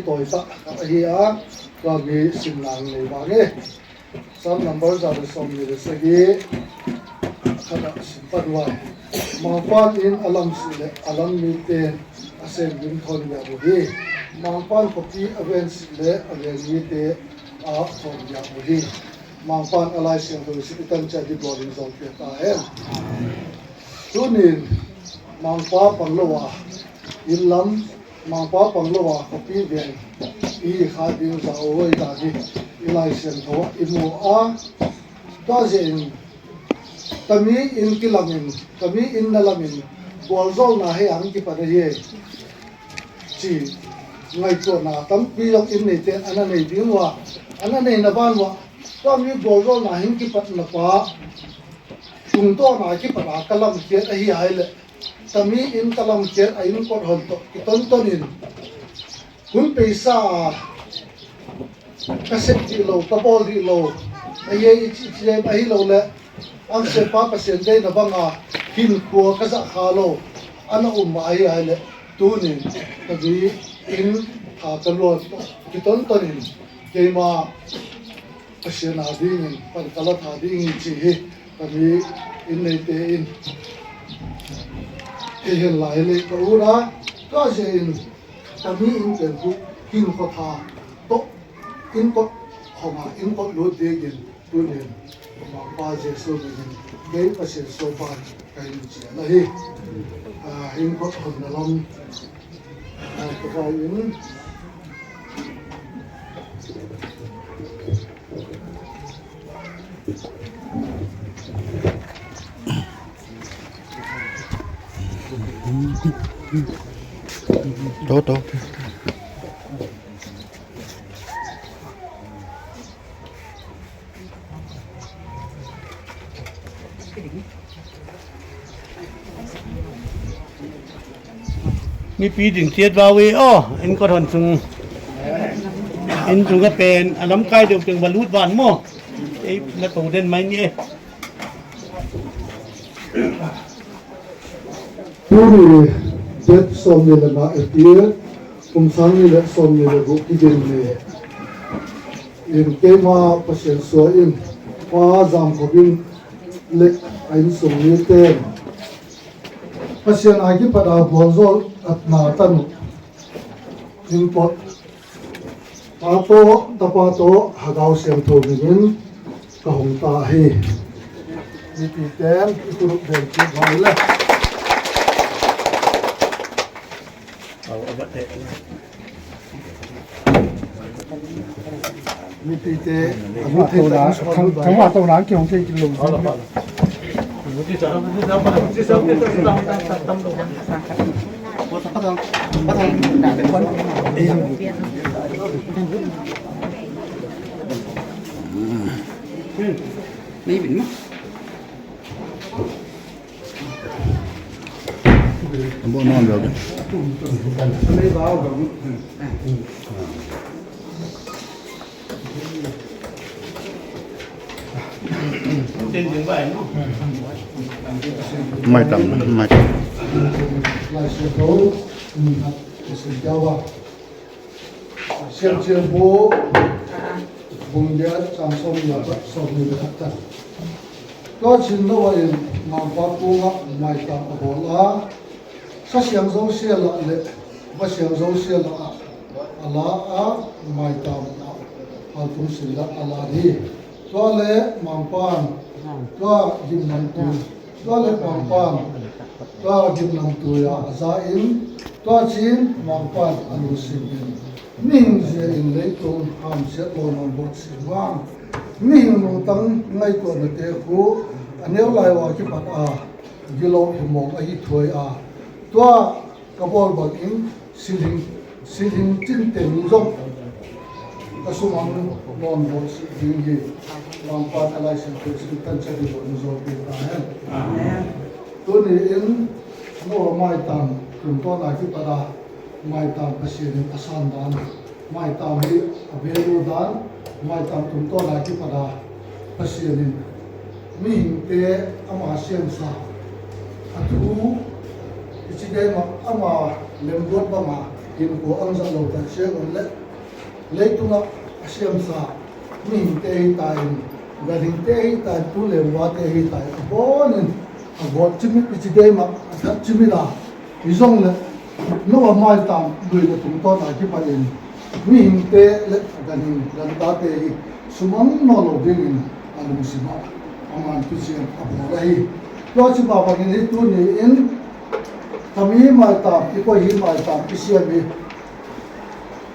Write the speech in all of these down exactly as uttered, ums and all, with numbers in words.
Tawi tak ahi a, tua mi simna nei vang e. Psalm number za le sawmnih le sagih khat ah sim pan uh a, Mangpan inn a lam sih le a lam mite a sem ding thawn biak uh hi. Mangpan khuapi a ven sih le a ven mite a thawn biak uh hi. Mangpan a Lai Siangtho i sih i tan ciat ding bawlin zawlpia ta hen. Tunin Mangpa pang lo a inn lam, Mangpa pang lo a khuapi veng i hi kha ding za aw i ta ding i Lai Siangtho ah i mu a, tua zia in tami inn kilamin, tami inn na lamin gualzawlna hei ang kipan ahi ei. Ci ngaihtuahna tampi zong inn neite a na nei ding uh a, a na neina van uh a, tua mi gualzawlna hing kipatna pa tungtawna kipat a ka lamkhiat ahi a hi leh, tami inn ka lamkhiat a inn kot hon tawh kitontonin hun peisa a ka sep dih lo, ka bawl dih lo, a hiai i cih cih ahi lo le, ang siapa Pasian deihna banga hinkhua ka zah kha lo a na um mah ahi a hi leh, tunin ka mi inn tha ka luan tawh kitontonin keima Pasian a dingin pan ka la tha dingin ci hi. Ka mi inn neite in thei hen lai leh ka ut a, tua zia in ka mi inn pen khu hinkhua tha tawh inn kot hong a inn kot lut dingin tunin Mangpa Jesu minin kei Pasian suahpan ka hin cian ahi. Ah, inn kot honna lam, ah, ka vai in Tawh, tawh. Mipi ding thiat vau i aw, inn kot hon sung, inn sung a pen a lamkai deuh teng va lut van maw? Ei na to den mai ni e. Tuni date sawmnih le nga April, kum sang nih le sawmnih le guk kigin ni in keima Pasian suah in Pa Zam Khawbin le a innsung mite Pasian a kipat a gualzawh atna tan uh in pot Pa tawh, Tapa tawh, Hagau Siangtho minin ka hong ta hi. Mipite in i kurup den kik vai le. Mipite a hong thei tak in suan vai. Thangma tawh nang ki hong thei ki lo. Maitam, maitam. Lai Siangtho, um, Siangtho a. Siangtho bu, bung giat, chang sawmnih le khat, sawmnih le khat tan. Tua cin Noah in Mangpa kungah maitam a bawl a, sa siang zosia lah le va siang zosia lah ah a la a, maitam ah haltum sin lah a la hi. Tua le Mangpan tua gimnamtui, tua le Mangpan tua gimnamtui ah a za in, tua cin Mangpan a nusim in mihing zia in leitung hamsiat lo nawn bawt sin vang. Mihing lungtang ngaihtuahnate khu a neu lai ua kipat a gilo himawng ahi thuai a, tua ka bawl bangin silhing, silhing cinteng zong ka sumang nawn bawt sih ding hi. Mangpa a Lai Siangtho sih tan ciat ding bawlin zawlpia ta hen. Amen. Tuni in Noah maitam tungtawn a kipat a maitam Pasian in a san dan, maitam hi a value dan, maitam tungtawn a kipat a Pasian in mihingte ama siamsa, a thu i ci dai mah ama lemguat banga Inn kua ang zah lo tak siang un le, leitungah a siamsa mihingte hi ta in, ganhingte hi ta in, tu le vate hi ta in, a bawnin a gawt cimit i ci dei mah, a that cimit a, hi zong le Noah maitam lui le tungtawn a kipanin mihingte le ganhing gantate hi sumang nawn lo dingin a lungsim ah a man kician a bawl ahi. Tua ci mah bangin hi tuni in tami maitam i koih hi, maitam i siam hi.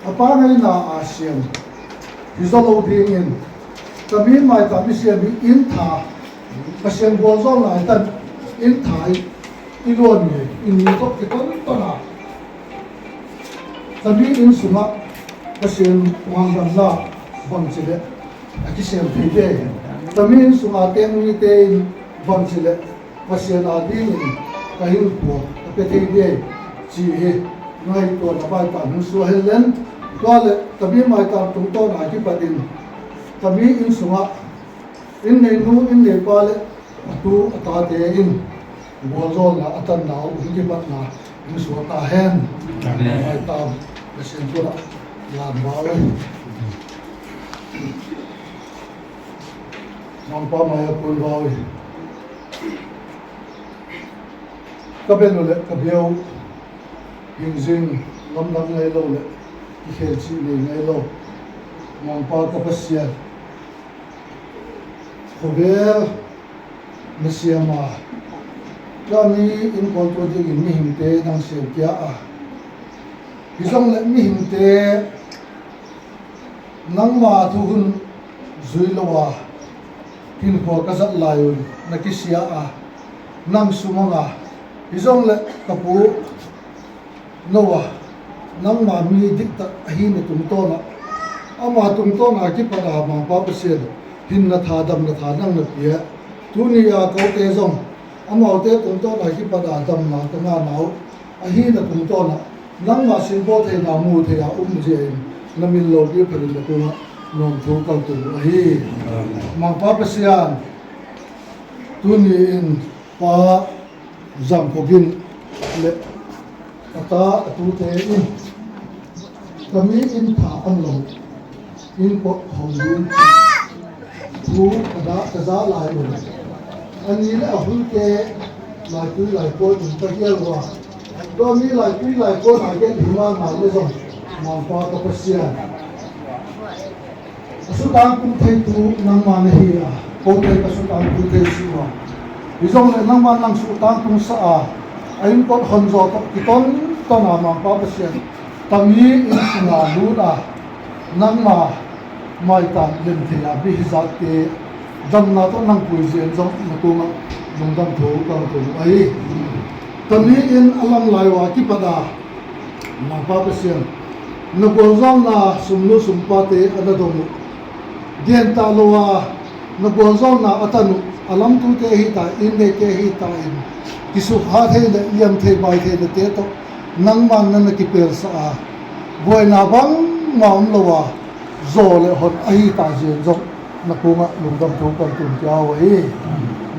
A pangaina a siam hi zaw lo dingin tami maitam i siam hi. Inn tha, Pasian gualzawhna i tan inn tha i luan ngei, i ni tawh kiton ton a, tami inn sungah Pasian huanggamna bangci le a kisem thei dei, tami inn sunga teng mite in bangci le Pasian a dingin ka hinkhua ka pia thei dei, ci hi ngaihtuahna maitam hong suah hen len. Tua le tami maitam tungtawn a kipatin tami inn sungah inn neinu, inn neipa le a tu a tate in gualzawhna a tanna uh hong kipatna hong suah ta hen. Amen. Maitam Pasian tungah lam va uh. Mangpa mai a kun va uh. Ka bel uh le ka bia uh hing zing lamdang ngai lo le kikhel cih nei ngai lo. Mangpa ka Pasian, khovel na siam a, tua mi innkuan tua dingin mihingte nang siam kia a, hi zong le mihingte nangma thuhun zui lo a hinkhua ka zat lai un na kisia a, nang sumang a, hi zong le ka pu Noah nangma mi diktak ahina tungtawn ah, ama tungtawn a kipat a Mangpa Pasian hinna tha, damna tha nang na pia. Tuni a kote zong amaute tungtawn a kipat a damna ka ngahna uh ahina tungtawn ah, nangma singbawl theihna mu thei a um zia in na min lopi phatin na tungah nuam thu ka tun uh ahi. Mangpa Pasian, tuni in Pa Zam Kho Gin le a ta a tute in tami inn tha an lo, inn pawt khawm ding thu ka za, ka za lai lo. A ni le a hulte laipui laikuan in ka hial uh a, tua mi laipui laikuan a gen hi mahmah le zong Mangpa ka Pasian, a sutangtung theitu nangma na hi a, kote ka sutangtung thei si uh a, hi zong le nangma nang sutangtung sa a, a innkuan honzaw tawh kiton ton a Mangpa Pasian, tami inn sunga lut a, nangma maitam lem thei a mi hi zatte damna tawh nang pui zia in zong na tungah lungdam thu ka tun uh ahi. Tami inn a lam lai uh a kipat a Mangpa Pasian, na gualzawhna sumnu sumpate a na dong uh, gentah lo a na gualzawhna a tan uh a lamtute hi ta, inn neite hi ta in, kisukha thei le liam thei bai thei nate tawh nangman na na kipelsa a, buaina bangmah om lo a zaw le hon ahi ta zia in zong na kungah lungdam thu kan tun kia uh ahi.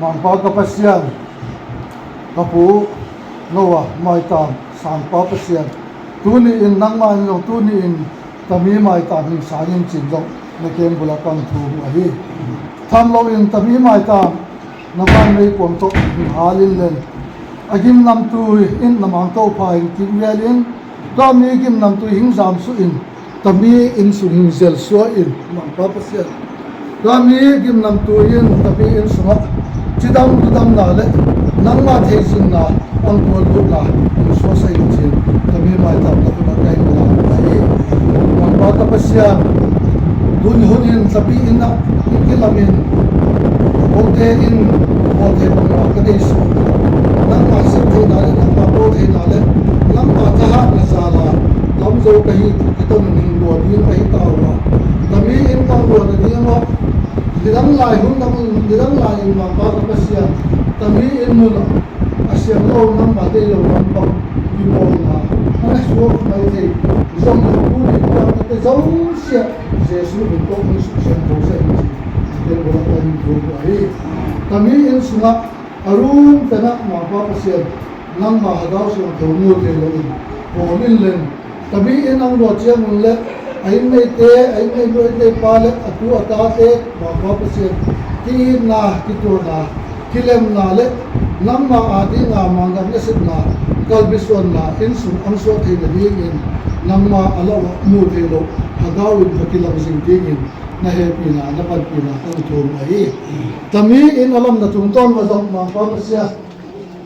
Mangpa ka Pasian, ka pu Noah maitam sangpa Pasian, tuni in nangma in zong tuni in tami maitam hing sang in cin zong na keng bula kan thu uh ahi. Tham lo in tami maitam na vanmei kuang tawh hing hal in len, a gimnamtui in na mangto pha in kimvel in, tua mi gimnamtui hing zamsuh in tami inn sung hing zelsuah in Mangpa Pasian, tua mi gimnamtui in tami inn sungah cidam ludamna le nangma theizinna ang tuan luhna hing suaksa in cin tami maitam na khunah ka hing lam ahi. Mangpa ka Pasian, tuni hun in tami inn ah hing kilam in kote in kawlthei bangmah ka nei suak, nangma sep theihna le nangma bawl theihna le nangma thahatna zala lam zo ka hi, kiton in hing lua ding ka hi ta uh a, tami inn ka luan a ding uh a, nidang lai hun dang, nidang lai in Mangpa ka Pasian, tami inn mun ah a siang lo nangma deih lo lampang kibawlna a na suak mai thei zong in tuni tua ka te zosiah Jesu min tawh hong suksiang tho sa in ci. Tel bawlak ka hing thu uh ahi. Tami inn sungah a room tenah Mangpa Pasian, nangma Hadau Siangtho mu thei lo in pawl in len, Tami in ang luah ciangun le a inneite, a innei nu, a innei pa le a tu a tate, Mangpa Pasian, ki-itna, kituahna, kilemna le nangma adinga manggam nasepna, kalbisuanna inn sung ang suah theih nadingin nangma a lauh ah mu thei loh Hagau in va kilamzing dingin na hehpihna, na panpihna ka thum ahi. Tami in a lamna tungtawn mah zong Mangpa Pasian,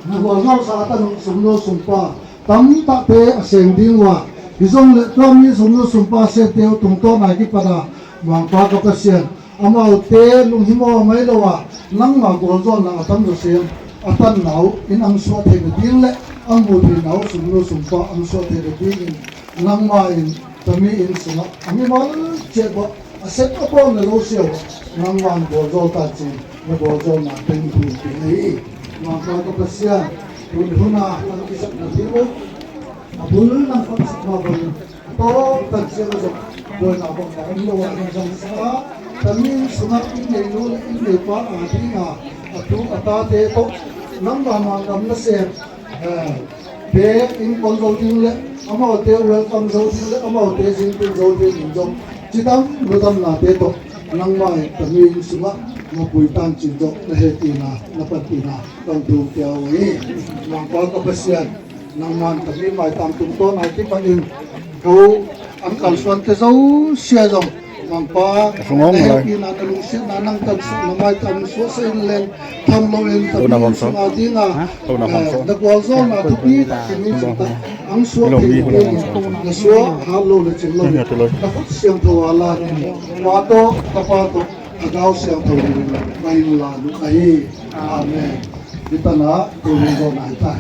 na gualzawhsa a tan uh sumnu sumpa tamtakte a seng ding uh a, hi zong le tua mi sumnu sumpa sette uh tungtawn a kipat a Mangpa ka Pasian, amaute lunghimawh mai lo a nangma gualzawhna a tam zawsem a tanna uh in ang suah theih nading le ang mu theihna uh sumnu sumpa ang suah theih nadingin nangma in tami in sungah a mimal ciat bawh a sep a pawn le lo siau nangma in gualzawl ta cin na gualzawhna teng thu ti ahi. Mangpa ka Pasian, tuni hun a tang kisapna ding uh a bul nang paksak ma bangin a tawp tan ciang a zong buaina bang a om lo a in zang sa a, tami in sungah innei nu le innei pa a dinga a tu a tate tawh nangma manggam nasem te in kon zo ding le amaute welcome zo ding le amaute zingpil zo ding in zong cidam ludamnate tawh nangma in tami in sungah mapui tancin zong na hehpihna na panpihna kong thum pia uh hi. Mangpa ka Pasian, nangman tami maitam tungtawn a kipan in ko ang kalsuante zosia zong Mangpa, na hehpihna, na lungsiatna, nang tansuahna maitam suahsa in leng tham loin tami in sung a dinga na gualzawhna thupi takin in sung tak ang suah thei dingin na suah hat lo le cing loin na khut siangtho a lanin Pa tawh Tapa tawh Thagau Siangtho in na in la nu ahi. Amen. Hi tanah tuni zawhna hi ta.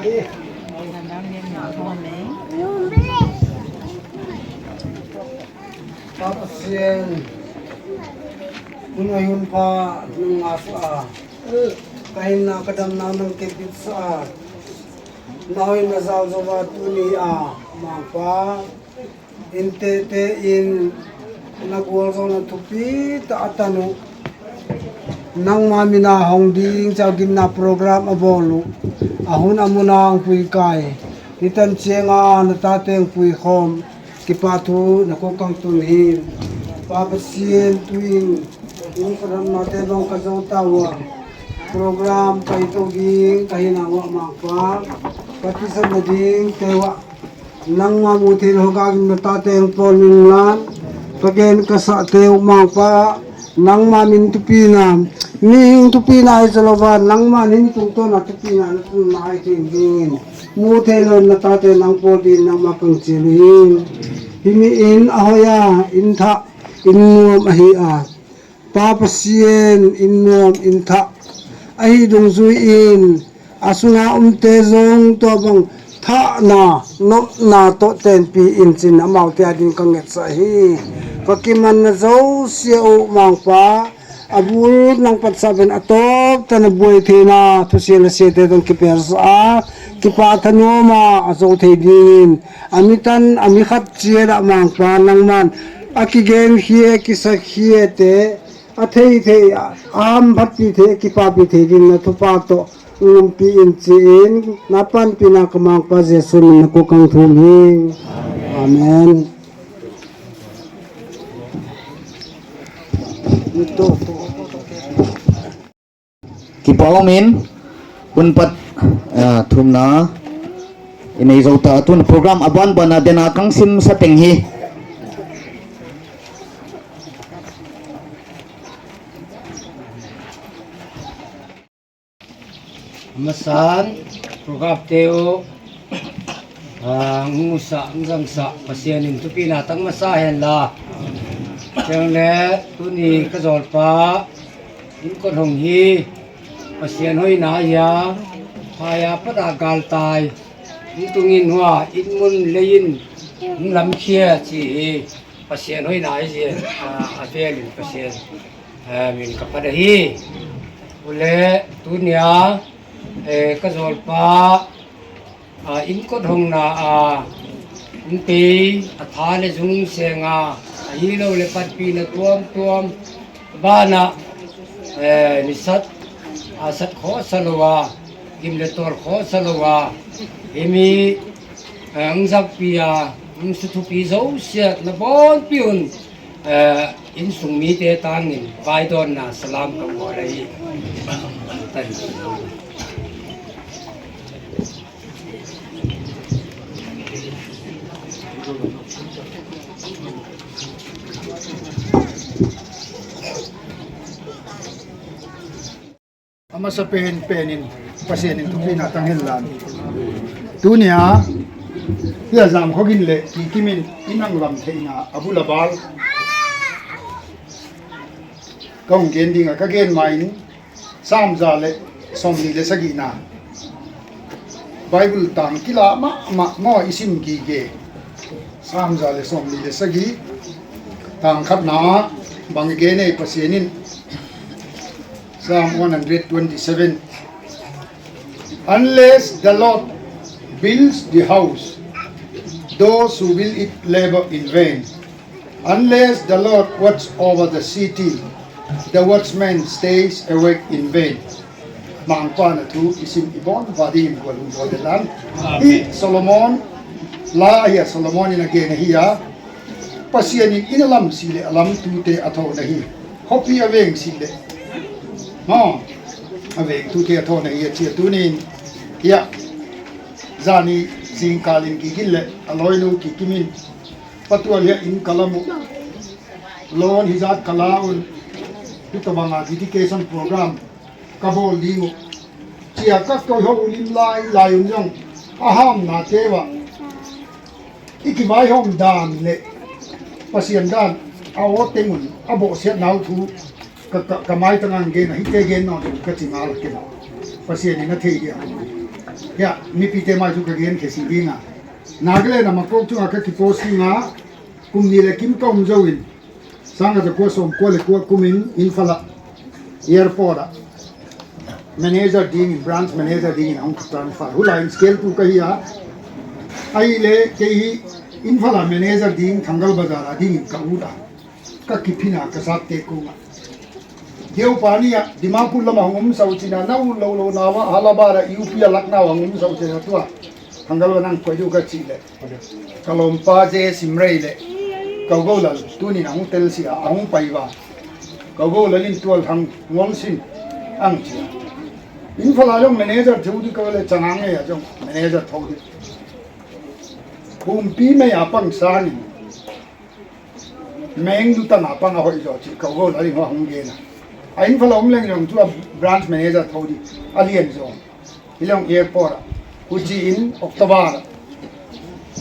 Pa Pasian, hun a hun pa nang ngasa a, ka hinna ka damna nang kepitsa a, na hoihna zau zo a tuni a, Mangpa, in tehteh in na gualzawhna thupi tah a tan uh, nangma mina hong ding ciau gimna program a bawl uh, a hun a mun a hong pui kai, hi tan cianga na tate hong pui khawm, kipahthu na kawkang tun hi. Pa Pasian, tu-in in ka damnate bang ka zo ta uh a, program ka hi to ding ka hi na uh a, Mangpa, ka kizat nading te uh a, nangma mu thei lo ka gimna tate hong pawl in lan, ka gen ka sahte uh, Mangpa, nangma min thupina, mihing thupina hi zo lo a, nangma min tungtawna thupina na tun lai thei dingin, mu thei lo na tate nang pawl dingin nangma kang cial uh hi. Hih mi in a hoih a, in thah, in nuam ahi a, Pa Pasian, in nuam in thah ahi dungzui in, a sunga omte zong tua bang thahna nopna tawh tenpih in cin amaute ading ka ngetsah hi. Ka kimanna zosia uh, Mangpa, a bul nang patsa pen a tawp tan a buai theina thusia le siate tawh kipelsa a, kipahtha nuam a, a zo thei dingin, a mi tan a mi khat ciat ah, Mangpa, nangman a kigenkhia, kisakhiate, a theithei a, a hamphatpih thei, a kipahpih thei ding na thupha tawh umpi in ci-in, na panpihna ka Mangpa Jesuh min na kawkang thum hi. Amen. Kipa om in, hun pat, ah, thumna i nei zo ta, tun program a banban a dena kang simsa teng hi. A masan, programte uh, ah, hong muhsah, hong zangsah Pasian in thupina tang masa henla. Ciang le tuni ka zawlpa, inn kot hong hi, Pasian hoihna hi a, phai a pat a galtai, inn tungin hua, inn mun lei in hong lamkhia ci hi. Pasian hoihna hi zia, ah, a velin Pasian, ah, min ka phat ahi. Ule tunia, eh, ka zawlpa, ah, inn kot hongna a, ah, inn pei a tha le zung senga, ahi lo le panpihna tuamtuam banah, eh, nisat a sat khawsa lo a, gim le tual khawsa lo a, himi, eh, ang zakpi a, ang suthupi zosiat na bawnpi un, eh, innsung mite tangin vaidawnna salam ka bawl ahi. A masa penpen in Pasian in thupina tang hen lan. Tunia hia Zam Khua Gin le Kikim in i nang lam theihna a bul a bal ka hong gen ding a, ka gen ma in Sam za le sawmnih le sagihna Bible tang kila mahmah maw, i sim gige. Sam za le sawmnih le sagih, tang khatna bang i gen ei Pasian in, Psalm one hundred twenty-seven. Unless the Lord builds the house, those who build it labor in vain. Unless the Lord watch over the city, the watchman stays awake in vain. Mangpa na thu i sim i bawn va dingin gual hong bawl le lan. Hih Solomon la ahi a, Solomon in a gen ahi a, Pasian in inn a lam sih le a lamtute a thawhna hi. Khuapi a veng sih le, maw, a vengtute a thawhna hi a ci a, tunin hiah zani zingkal in Kikim le a lawinu Kikim in Pa Tual hiah inn ka lam uh, lawn hizat ka la un, hih tua banga dedication program ka bawl ding uh, ci a ka koih hong lim lai lai un zong, a hamnate uh ah i kivaihawm dan le Pasian dan a aw teng un a bawhsiatna uh thu ka, ka, ka maitang ang gen a, hihte gen nawn lo ka ci ngal a ken. Pasian in a thei dia. Hiah mipite mai cu ka gen khia si ding a, Nagaland a Makok cungah ka kiposting a, kum nih le kim ka om zo in, sangkhat zakua sawmkua le kua kumin Imphal ah airport ah manager dingin, branch manager dingin a hong transfer. Hulai in scale tu ka hi a, ahih leh kei hi Imphal ah manager ding, Thangal Bazar ah dingin ka ut a, ka kiphin a ka zatte kungah. Deupa ni ah Dimapur lamah hong om sa uh cin a, na ut lo lo na uh ah Allahabad ah U P ah Lucknow ah hong om sa uh cin a, tua Thangal Bazar nang koi uh ka cih leh, ka lawmpa J Simrei le ka Golal tunin a hong telsiah a, a hong pai va. Ka Golal in tual thang ngol sin ang cia. Imphal ah zong manager tho dih ka le, Chang'an ngei ah zong manager tho dih. Pumpi mei a pang sangin meng lutan a pang a hoih zaw cih ka Golal in hua hong gen a. A Imphal a om leng zong cu a branch manager tho dih, a lian zaw. Hi leng airport ah, huci in October ah,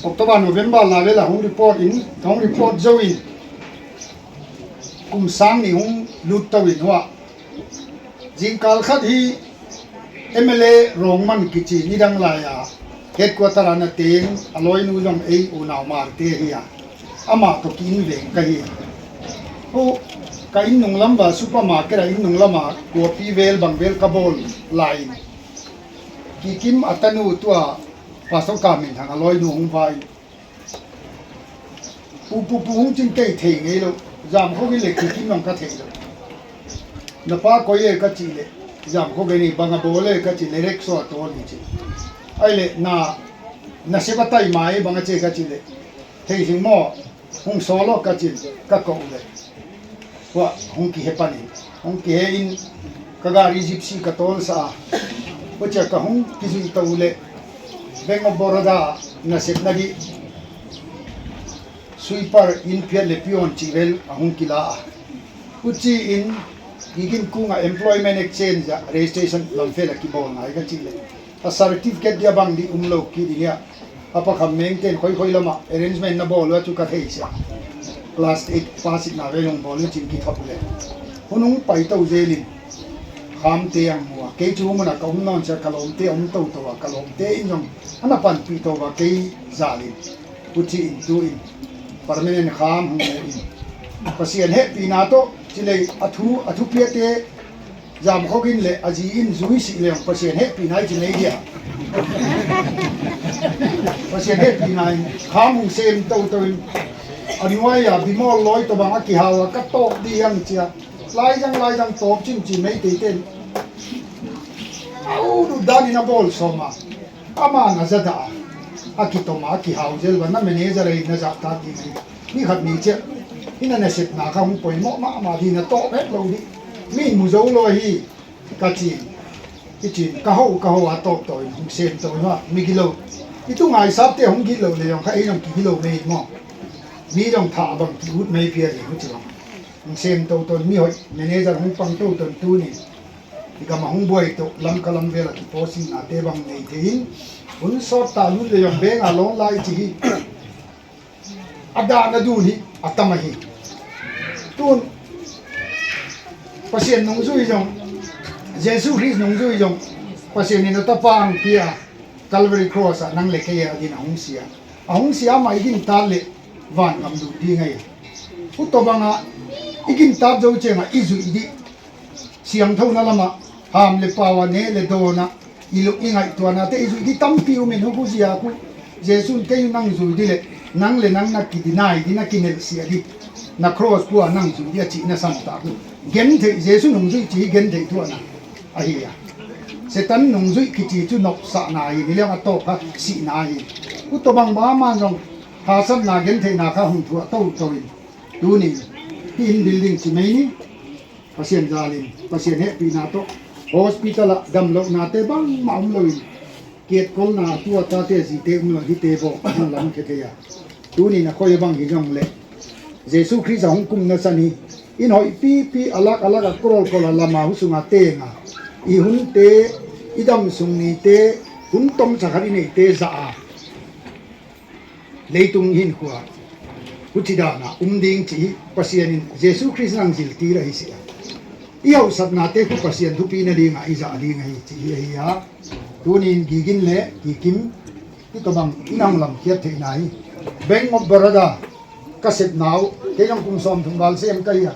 October, November la vel ah hong report in, hong report zo in, kum sang nih hong lut to in hua. Zingkal khat hi M L A Rongman kici nidang lai a headquarter ah na teng, a lawinu zong ei unau Marte hi a, amah tawh ki-in veng ka hi a. Hu, ka inn nung lam va supermarket ah inn nung lamah kuapi vel bang vel ka bawl lai in, Kikim a tanu tua Pastor Ka Min Thang a lawinu hong va in, pu pu pu hong cin kei thei ngei lo, Zamkhok in le Kikim zong ka thei lo. Na pa koi e ka cih le, Zamkhok e ni, bang a bawl e ka cih le, rickshaw a tawl hi ci. Ai le na, na sep a tai mai bang a ci e ka cih le, thei sing maw, hong sawl aw ka cin, ka koh le. Hua hong kihe panin, hong kihe in ka gari Gypsy ka tawlsa a, hua cia ka hong kizuih to le, Bank of Baroda nasep nadih sweeper, inn phiat le peon cih vel a hong kila a. Huci in Kikim kungah employment exchange ah registration lamfel a kibawl ngai ka cih le, a certificate dia bang dih um lo kiding ia. A pakhat mengten khoikhoi lamah arrangement na bawl uh a cu ka theisiah. Class eight pass itna vei hong bawl uh cin kithop le. Hun hong paito zelin khamte ang mua. Kei cu munah ka um nawn sia, ka lawmte a um toto a, ka lawmte in zong a na panpih to a kei zalin. Huci in tu in permanent kham hong mu in. Pasian hehpihna tawh cilei a thu, a thupiate Zamkhok in le a zi in zui sih leng Pasian hehpihna i ci nei dia. Pasian hehpihna in kham hong sem toto in a nuai a bimawl lawi tawh bang a kihau a ka tawp dih ang cia. Laizang laizang tawp cin ci Meiteite in a ut ut danin a bawl sawm a, ama na zadah a, a kitom a, a kihau zel va, na manager ei na zahtak ding a hi. Ni khat ni ciah hih na nasepna kha hong poimawh mahmah dih, na tawh het lo dih. Mi mu zo lo ahi ka cin. I cin ka ho ka ho a tawptawh in hong sem to in hua migilo. I tu ngaisapte hong gilo le zong kha ei zong kigilo mei maw? Mi zong thah bang ki-ut mei pia ding huci bang hong sem to ton, mi hoih manager hong pang to ton tunin i gam a hong buai to, Lamka lam vel a kipaw sinnate bang nei thei in hun sawt ta lut le zong beng a lawn lai ci hi. A dah na dun hi a tam ahi. Tun Pasian nungzui zong, Jesu Khrist nungzui zong, Pasian in a tapa ang pia Calvary Cross ah nang le kei a din a hong sia. A hong sia mah i gintat le van gam lut ding ahi. Utawbang ah i gintat zo ciangah i zuih dih. Siangthona lamah ham le pau a, neh le dawn ah i luk i ngaihtuahnate i zuih dih tampi um in, huk uh zia uh Jesu in kei uh nang zui dih le nang le nang na kidinai dih, na kinelhsiah dih, na cross pua nang zui dih a cih na samtak uh. Gentheih, Jesu nungzuih cih hi gentheih tuahna ahi a. Satan nungzuih kici cu nopsahna hi, ni liang a tawp kha sihna hi. Utawbang bang a man zong hasatna gentheihna kha hong thuah toto in tuni hih in building ci mei ni. Pasian zalin, Pasian hehpihna tawh hospital ah damlohnate bangmah om loin kiatkolna a tu a tate a zite um lo hite bawh hong lamkhia thei a. Tunin a khoi a bang hi zong leh Jesu Khrist a hong kumna san hi. In hoih pipi a lak a lak a korolkol a lama hu sunga tenga i hunte, i damsung nite, hun tomsa khat i neite zah a leitung hinkhua huci dana um ding cih hi. Pasian in Jesu Khrist nang ziltil ahi si a, i hauhsatnate khu Pasian thupi nadinga i zah ding ahi cih hi ahi a. Tunin Gigin le Kikim i tawh bang in hong lamkhiat theihna hi. Bank of Baroda ka sepna uh, kei zong kum sawmthum val sem ka hi a.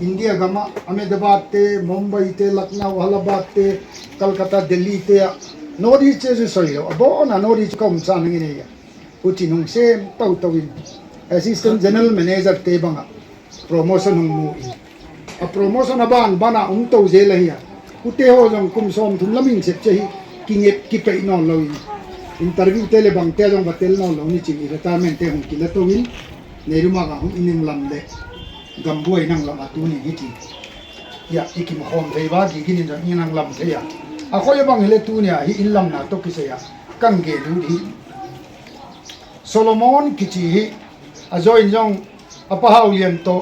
India gamah Ahmedabad te, Mumbai te, Lucknow, Allahabad te, Calcutta, Delhi te ah North East te soi lo a, bawn a North East ka um sa nang in ei a. Hucin hong sem toto in Assistant General Manager te bangah promotion hong mu in, a promotion a banbana hong to zel ahi a. Ute haw zong kum sawmthum lamin sep cia hi, kingep kipeih nawn lo in, interview te le bangte zong va tel nawn lo ni cin, i retirement te hong kila to in, Nehru Marg ah hong in hong lam le gambuai nang lam a tunin hi cin. Ia i kimkhawm thei va, Gigin in zong in hong lam thei a. A khoi a bang hi le tunia hi in lamna to kisai a kang gen ut hi. Solomon kici hi. A zaw in zong a pa Hau Lian tawh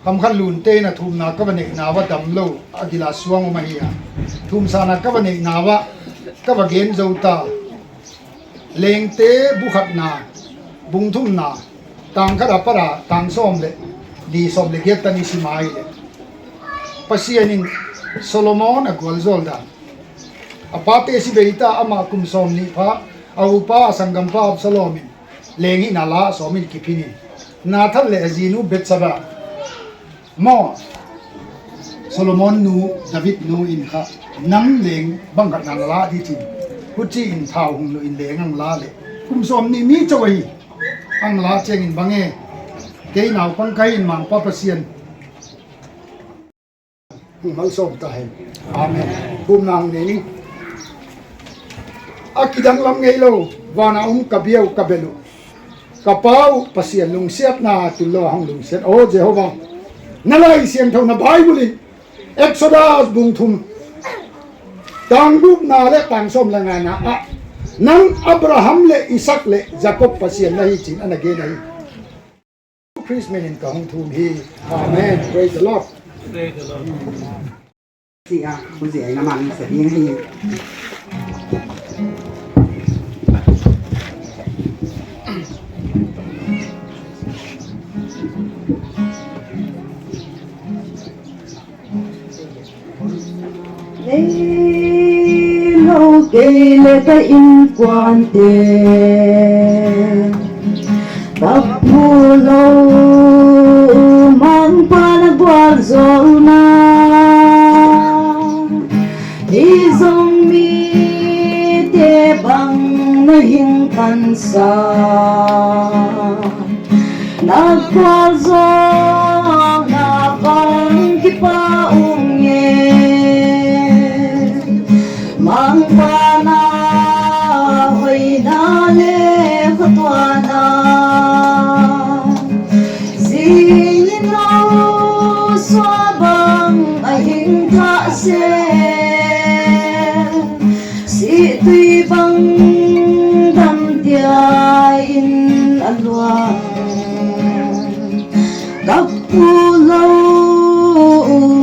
Kam Khan Lun te in a thumna ka va neihna va dam lo a gila suang om ahi a. Thumsana ka va neihna va ka va gen zo ta. Lengte bu khatna, bung thumna, tang khat a pat a tang sawm le li, sawm le giat tan i sim a hi le. Pasian in Solomon a gualzawl dan. A pate si bei ta, amah kum sawm nih pha, a upa a sanggampa Absalom in leng hihna la a sawm in kiphin in, Nathan le a zinu Betsaba maw, Solomon nu, David nu in kha nang leng bang khat nang la dih cin, huci in thau hong luh in leng ang la le kum sawm nih mi co ahi. Ang la ciangin bang e, kei naupang ka hi in Mangpa Pasian hong malsawm ta hen. Amen. Bumna hong nei ning. A kidanglam ngei lo, vana om ka bia uh ka bel uh, ka Pa uh Pasian lungsiatna tul lo a hong lungsiat. Aw Jehovah, na Lai Siangtho na Bible in Exodus bung thum, tang gukna le tang sawm le ngana ah nang Abraham le Isaac le Jacob Pasian na hi cin a na gen ahi. Khrist min in ka hong thum hi. Amen. Praise the Lord. Praise the Lord. Sia, khuzi ai na man sa ding hi. Nei lo kei le ka innkuante, ka phu lo, Mangpa na gualzawlna, i zong mite bang na hing pansa. Na gualzawlna bang kipa ung e, Mangpa na hoihna le khuatuana. Zing in lo sua bang a hing thah se, sihtui bang dam dia in a luang. Ka phu lo,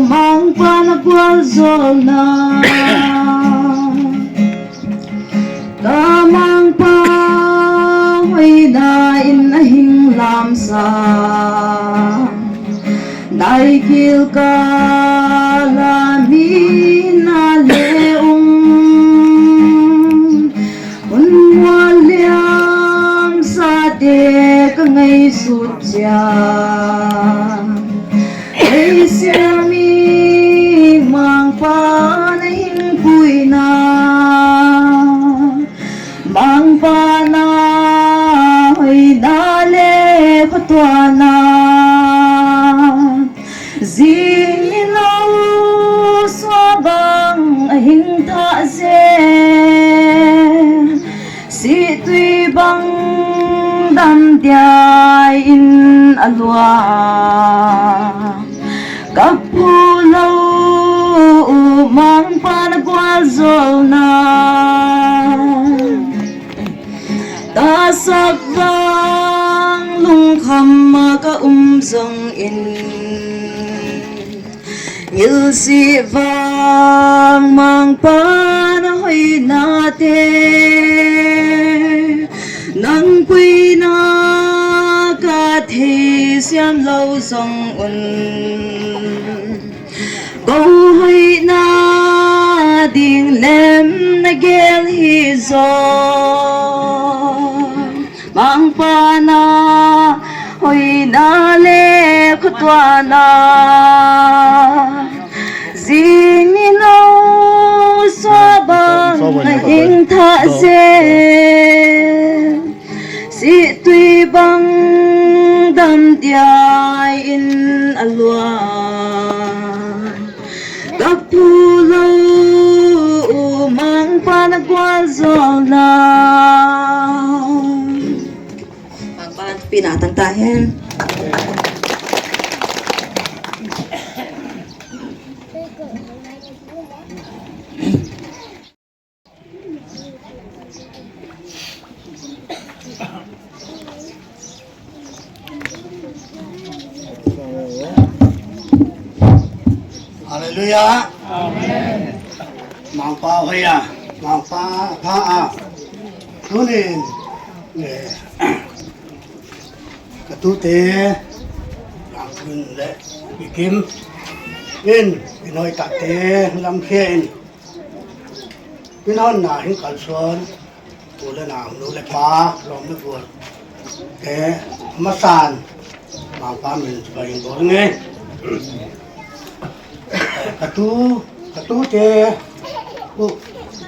Mangpa na gualzawlna, ka Mangpa hoihna in a hing lamsa. Nai kilkala mi na le ung, hun mual liam sate ka ngaihsut ciang, ei siami Mangpa na hing puina. Mangpa na hoihna le khuatuana, zing in lo sua bang a hing thah zel, sihtui bang dam dia in a luang. Ka phu lo, Mangpa na gualzawlna, ka sak vang lungkham a ka um zongin, ngilsih vang Mangpa na hoihnate, nang puina ka theisiam lo zong un, ko hoihna ding Nem na gel hi zaw, Mangpa na hoihna le khuatuahna, zing ni no sua bang na hing thah zel. Sihtui bang dam diai in a luang, ka pu lo uh Mangpa na gualzawlna. Mangpa pina tangta hen. Halleluiah. Amen. Mangpa hoih a, Mangpa pha a. Tunin, eh, ka tute, Lamvun le Pi Kim in, i noitate lamkhia in, i nonna hing kalsuan u le nau, nu le pa, lawm le gual te, a masan Mangpa min cibai in bawl ing ei. Ka tu, ka tute uh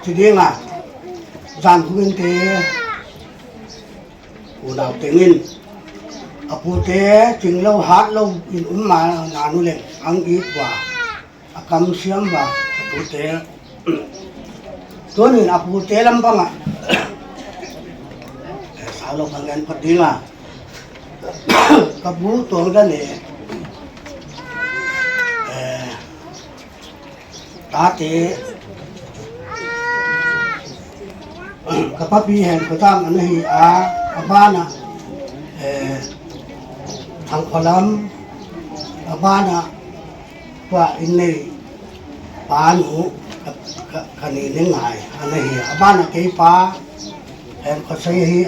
ci ding a, Zan Khuk Inn te unau teng in, a pute cing lo hat lo in um ma na nu leng, ang it va, a kamsiam va, a pute. Tunin a pute lam bangah, eh, sau lo bang gen phot ding a, ka bu Tuang Dan e, eh, tate, ka papi Hen Khua Zam a na hi a, a banah, eh, Thang Khua Lam, a banah tua inn nei pa nu, ka, ka, ka ni ne ngai a na hi a, a banah kei pa Hen Khua Sei hi a,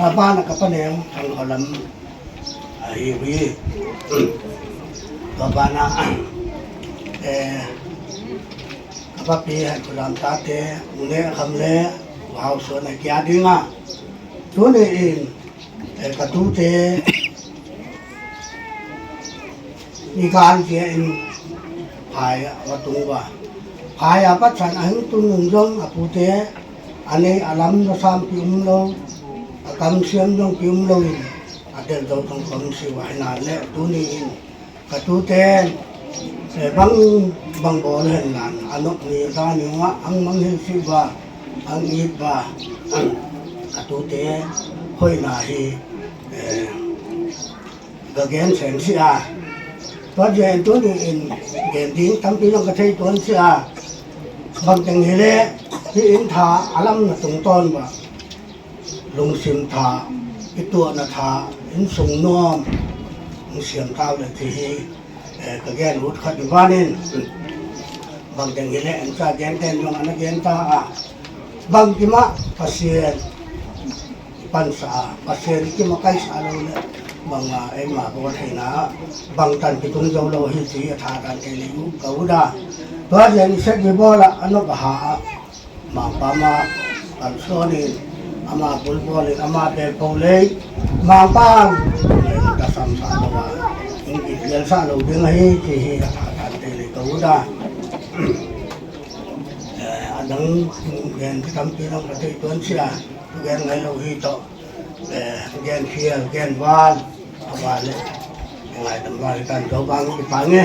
a banah ka pa Neng Thang Khua Lam ahi uh hi. Tua banah, eh, ka papi Hen Khua Zam tate, U Ne Kham le U Hau Suan a kia ding a, tuni in, eh, ka tute i gan zia in phai a va tung va. Phai a patsan a hing tung in zong a pute a nei a lam na sam ki um lo, a kamsiam zong ki um lo in, a del zo zong kam si va hi na le tuni in ka tute, eh, bang, bang bawl hen lan, a nok ni a za ni ung ah, ang mang hi si va, ang it va, a tute hoihna hi, eh, ka gen sem si a. Tua zia in tuni in gen ding tampi zong ka thei tuan si a. Bang teng hi leh, hi in tha a lam na tungtawn va, lungsim tha, i tuahna tha, innsung nuam, lungsiam tau le thi hi, eh, ka gen ut khat i vanin, bang teng hi leh, en ca gen ten zong a na gen ta a, bang kimah Pasian i pansa a, Pasian i kimakaihsa lo le, bang a eima bawl theina, bang tan kitung zo lo hi ci a tha dan kei le uh ka ut a. Tua zia in i sek i bawl a, a nop a ha a, Mangpa ma kalsuan in, ama bulbawl in, ama belpo lei, Mangpa in tasam sa lo a, in i bial sa lo ding ahi ci hi a tha dan kei le ka ut a. Eh, a dang gen tampi dang ka thei tuan si a, gen ngai lo hi tawh. Eh, gen khial, gen val, a val le. Ngai tam val kan zo bang i pang e.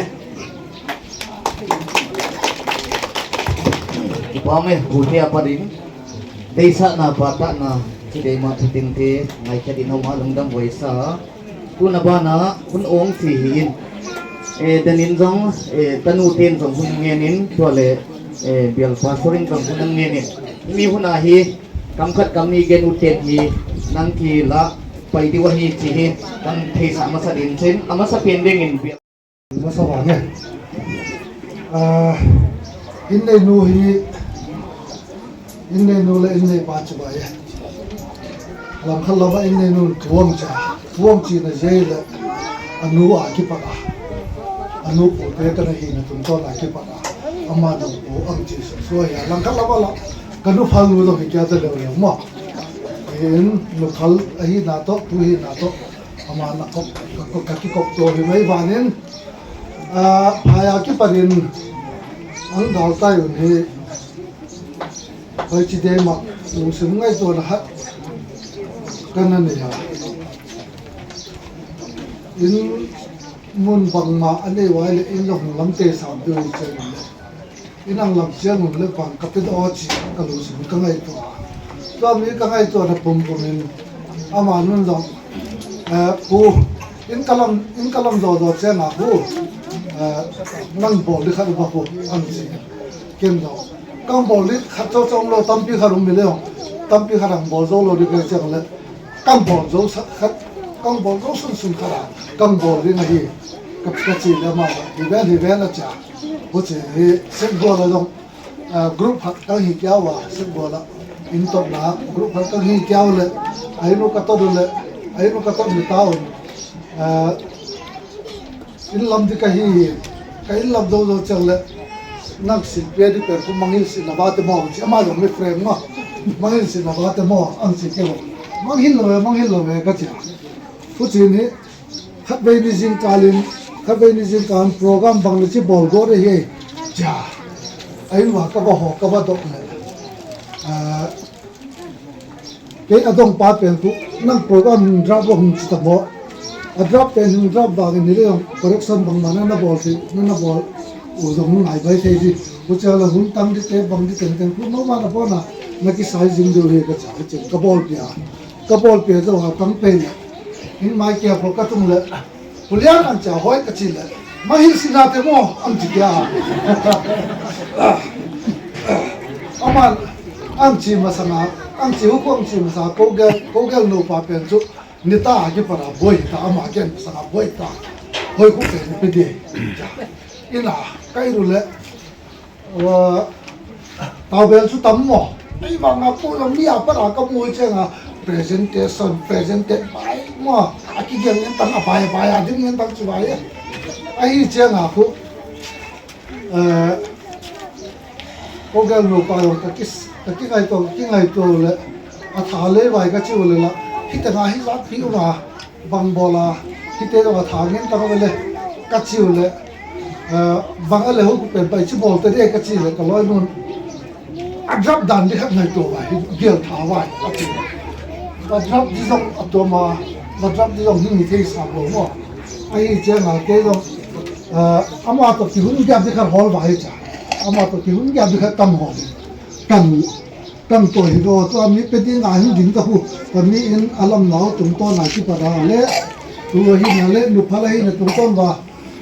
I pang e, bu te a parin. Deisahna, pahtahna, ci dei mah thuteng te, ngaikhiat in a om a lungdam huai sa. Tuna banah hun awng ci hi in, eh, danin zong, eh, tanu ten zong hun ngenin, tua le, eh, bial pastor in zong hun ngenin. Himi hun ah hi, kam khat kam nih gen ut ten hi, nang kilah pai dih uh ahi ci hi, kan theihsa masa ding cin, a masa pen dingin bial. Masa vang e. Ah, inn neinu hi, inn neinu le inn neipa cibai e. Lam khat lam ah inn neinu in tuam cia, tuam cina zei le a nu a kipat a, a nu pute tana hina tungtawn a kipat a, Ama nong pu ang ci suk sua hi a, langkhat lam a la ka nu phal nu zong hi kia ta leuleu maw. In nu phal ahina tawh, tu hina tawh, ama na kop, ka kop, ka kikop tua hi mai vanin, ah, phaya kipanin ang dal tai un hi. Hoi ci dei mah, lungsim ngaihtuahna khat ka na nei a. In mun bangmah a nei vai le in zong lamte sam deuh hi ciangin le, in ang lam ciangun le bang ka pia daw ci ka lungsim ka ngaihtuah a. Tua mi ka ngaihtuahna pumpumin ama nun zong, eh, pu, in ka lam, in ka lam zawzaw cianga pu, eh, nang bawl dih khat uh ba pu ang ci. Ken zong kang bawl dih khat cawcawng lo, tampi khat um mi le ong, tampi khat ang bawl zo lo dih ka ciang le, kang bawl zo sak khat, kang bawl zo sunsun khat a kang bawl ding ahi ka, ka ci le ama hi ven hi ven a cia. Huci hi sek gual a zong, ah, group khat kang hi kiau a, sek gual a in totna group khat kang hi kiau le, a inn uh ka tot uh le, a inn uh ka tot ni ta un, ah, in lam dih ka hi hi, ka in lam zo zo ciang le, nang sin pia dih pen khu mangil sin na vate maw ci, ama zong mi frame maw, mangil sin na vate maw ang ci kei lo, mangil lo e, mangil lo e ka cia. Huci ni khatvei ni zingkalin, khatvei ni zingkalin program bang le ci bawl gawt ahi cia. A inn uh a ka va hawk ka va dok le, ah, kei a dong pa pen khu nang program in drop lo hong ci ta maw. A drop pen hong drop vangin ni le zong correction bangmah na na bawl si, na na bawl uh zong hong ngai bai thei dih. Hucia la hun tang dih te bang dih tengteng khu no ma na pawna na kisai zing deuh hi ka cia hi cin ka bawl pia. Ka bawl pia zo a kang pei le in mai kia pawl ka tung le, Pu Lian ang cia hoi ka ci le, mangil sin na te maw ang ci kia. Aman ang ci masanga, ang ci huk ang ci masa ko gel, ko gel nupa pen cu nita a kipara buai hita, ama ken masanga buai hita. Hoi khuk pen pe di. Ina kai ru le, Ua, taubel cu tam maw? Ei, vanga pu zong mi a pana ka mu cianga presentation, presented by maw? A kigial ngen tang a bai, bai a dim ngen tang ci bai. Ahi cianga khu, eh, ko gel nupa zong ka kis, ka kingaito, ka kingaito le a tha lei vai ka ci uh le la. Hite nga hi zat pi uh nga. Bang bawl a, hite zong a tha ngen tang a ve le, ka ci uh le, eh, bang a le huk pen pai ci bawl te de ka ci le ka lawi nun. A drop dan dih khat ngai tua vai, hi gial tha vai, ka ci. Ba drop dih zong a tua ma, ba drop dih zong hi mi thei sa lo maw. Ahi cianga kei zong, eh, ama tawh kihun giat dih khat hawl vai hi cia. Ama tawh kihun giat dih khat tam hawl. Tam Kan tua hi lo, tua mi pe ding a hin ding ka hu, ka mi in a lam nau tungtawn a kipat a le, tu hi na le, nupa la hi na tungtawn ba,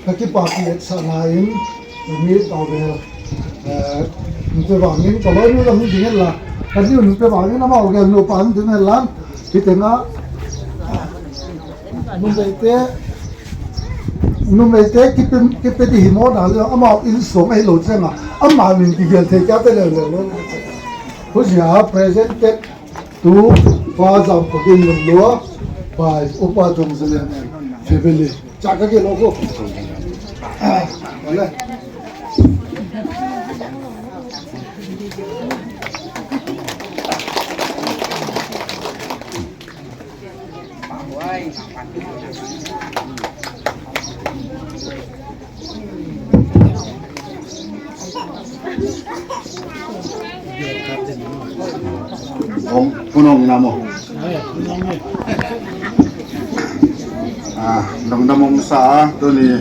ka kipa pi et sa na in, ka mi tau bel, eh, nupa ba min ka lo nu la hin ding la, ka diu nupa ba min ama o gel nupa hin ding la, pi te na, Numeite, numeite kipe, kipe dih hi mawhna le amau inn suang ahi lo cianga amau min kigial thei kia te leuleu lo. Husia presented to Pa Zam Pakin Lungluar by Upa Zong Zalen and family. Ca ka gel lo ko. Ah, wala. Om, punong namo. Ah, nong damong sa, tuni.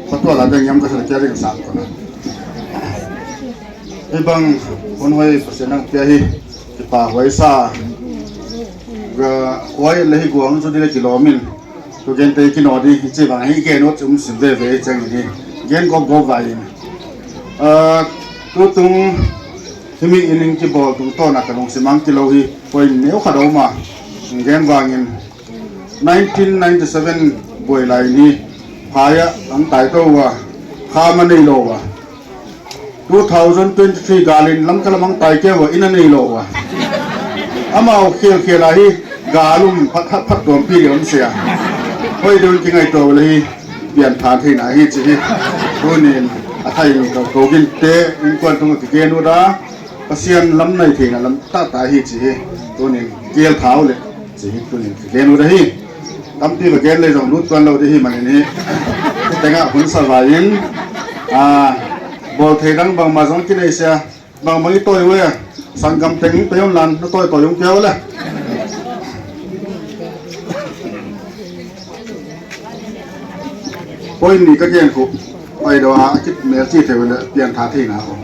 Patua la deng yam ka sa kya ding sa ko na. Hibang, punong hoi, pasenang pia hi. Kipa huai sa, ga huai le hi guang cu dile kilawm in, tu gen te kinaw dih hi ci bang hi gen ut um sim veve hi ciang in hi gen gawp gawp vai in. Ah, tu tung himi in in kibawl tung tawn a ka lungsim ang kilo hi huai neu khat a um a, gen vang in nineteen ninety seven buai lai ni phai ah ang tai to uh a, kha ma nei lo uh a. Two thousand twenty-three galin Lamka lam ang tai keu ah inn a nei lo uh a. Amau khialkhial ah hi galum phat phat phat tuampi deuh an sia. Hoi deuh in kingaihtuah uh le hi pianthan theihna hi ci hi. Tunin a thai in ka ko ginte innkuan tung a kigen uh a, Pasian lam nai theihna lam tata hi ci hi. Tunin gel thau le ci hi, tunin kigen uh a hi. Tampi va gen le zong lut tuan lo ding hi manin hi. Tengah hun sa vai in, a, bawl thei dang bangmah zong kinei sia. Bang bang i tawi uh e, sanggam teng hong pei om lan, na tawi tawi hong pia uh le. Point ni ka gen khuh, pai dawh a, a kip mel ci thei uh le, pian tha thei na uh.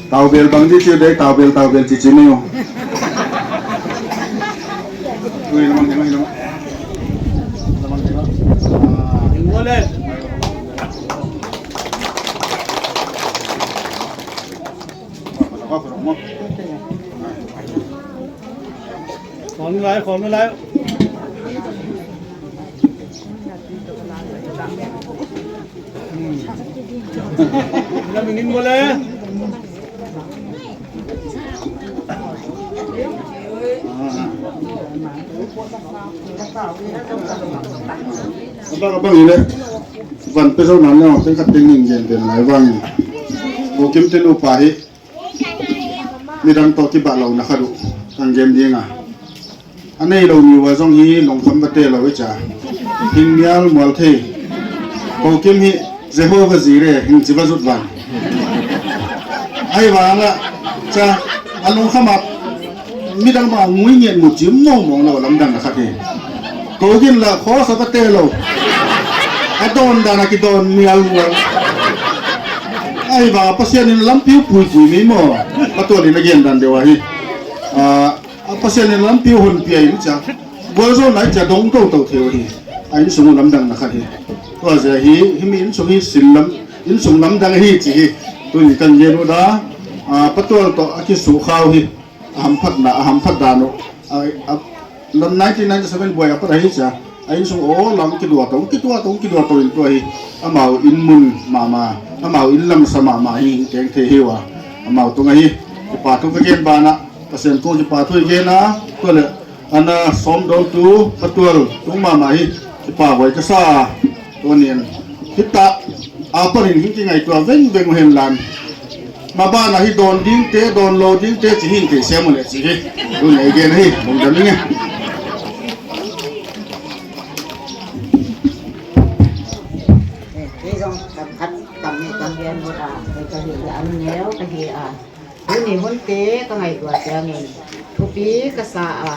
Taubel bang di ciu dei, taubel, taubel cici ni uh. Ui, lamang ding, ui, lamang. Lamang ding, ah. Khom lai, khom lai. Abang, abang ile. Van pe zo nan le, teng khat teng ning gen den lai vang. Ko kim te nu pa hi. Midang tawh kibah lohna khat uh kan gen ding a, a nei lo ni uh a zong hi lungkham va te lo i cia. Hing mial mual thei. Ko kim hi Jehovah Jireh hing ci va zut van. Ai vang a cia a lungkham a midang bang a ngui ngiat mu ci mawngmawng lo lamdang na khat hi. Ko gin la khaw sa va te lo. A dawn dan a kidawn mial mual. Ai vang a Pasian in lampi uh puipui mei maw? Patual in a gen dan deuh ahi. A, a Pasian in lampi uh honpia in cia. Gualzawhna i cia dong toto thei uh hi. A innsung uh lamdang na khat hi. Tua zia hi, himi innsung hi sin lam, innsung lamdang hi ci hi. Tuni kan gen uh da, a, patual tawh a kisuh khau hi. A hamphatna, a hamphat dan uh. A, a, lam nineteen ninety-seven buai a pat ahi cia. A innsung aw lam kidua to, kidua to, kidua to in tua hi. Amau inn mun mahmah, amau inn lamsa mahmah hi, keng thei hi uh a. Amau tung ahi. Kipa thu ka gen banah, Pasian kung kipa thu i gen a, tua le, ana sawm dawn tu, patual, tung mahmah hi. Kipa huai ka sa. Tua nian hita a panin hing kingaihtuah vengveng uh hen lan. Mabana hi dawn dingte, dawn lo dingte ci hin kei siam uh le ci hi. Tun ei gen hi, bong dam ing e. Kei zong kam khat kam nih kam gen uh a, kei ka hi an neu ka hi a. Tuni hunte ka ngaihtuah ciangin thupi ka sa a,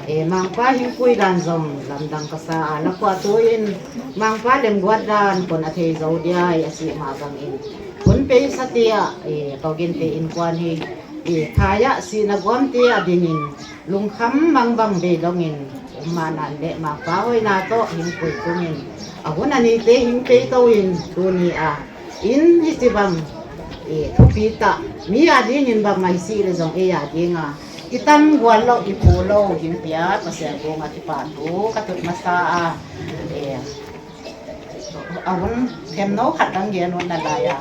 e, Mangpa hingpui dan zong lamdang ka sa a, lakhua tu in Mangpa lemguat dan kon a thei zo diai a cih mah bangin hun pei sa tiah, e, ko ginte innkuan hi, e, phaiah sihna guamte a dingin lungkham mangbang bei dongin um mahnan le Mangpa hoihna tawh hingpui tungin a hun a nite hingpei to in tuni a inn hi ci bang, e, thupi tah. Mi a dingin bangmah hi sih le zong ei a dinga kitam gual lo, i phu lo, hing pia Pasian kungah kipa thu ka tut masa a, e, a hun themno khat dang gen uh na lai a,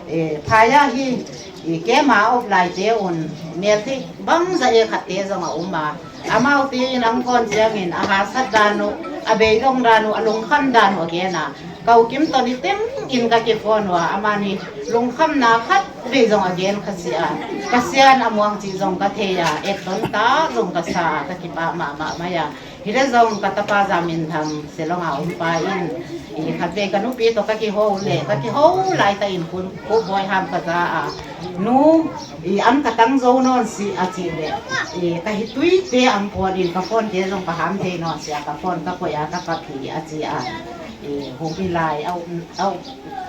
e, phaya hi, i kema op laite un mel thei bangza e khatte zong a um a, amaute in ang kawn ciangin a hasat dan uh, a beidong dan uh, a lungkham dan uh a gen a, ka u Kim Ton i tem in ka kiphone uh a, aman hi lungkhamna khat vei zong a gen kha si a, Pasian a muang cih zong ka thei a, et ton ta zong ka sa a, ka kipah mahmah mai a. Hi le zong ka tapa Za Min Thang Shillong a um pa in, i khat vei ka nupi tawh ka kiho le, ka kiho laita in kun kuk bawi ham ka za a, nu, i an ka tang zo nawn si a ci le, i ka hi tuite ang puan in ka phone te zong ka ham thei nawn si a, ka phone ka koih a ka kap hi a ci a, i hong i lai a um, a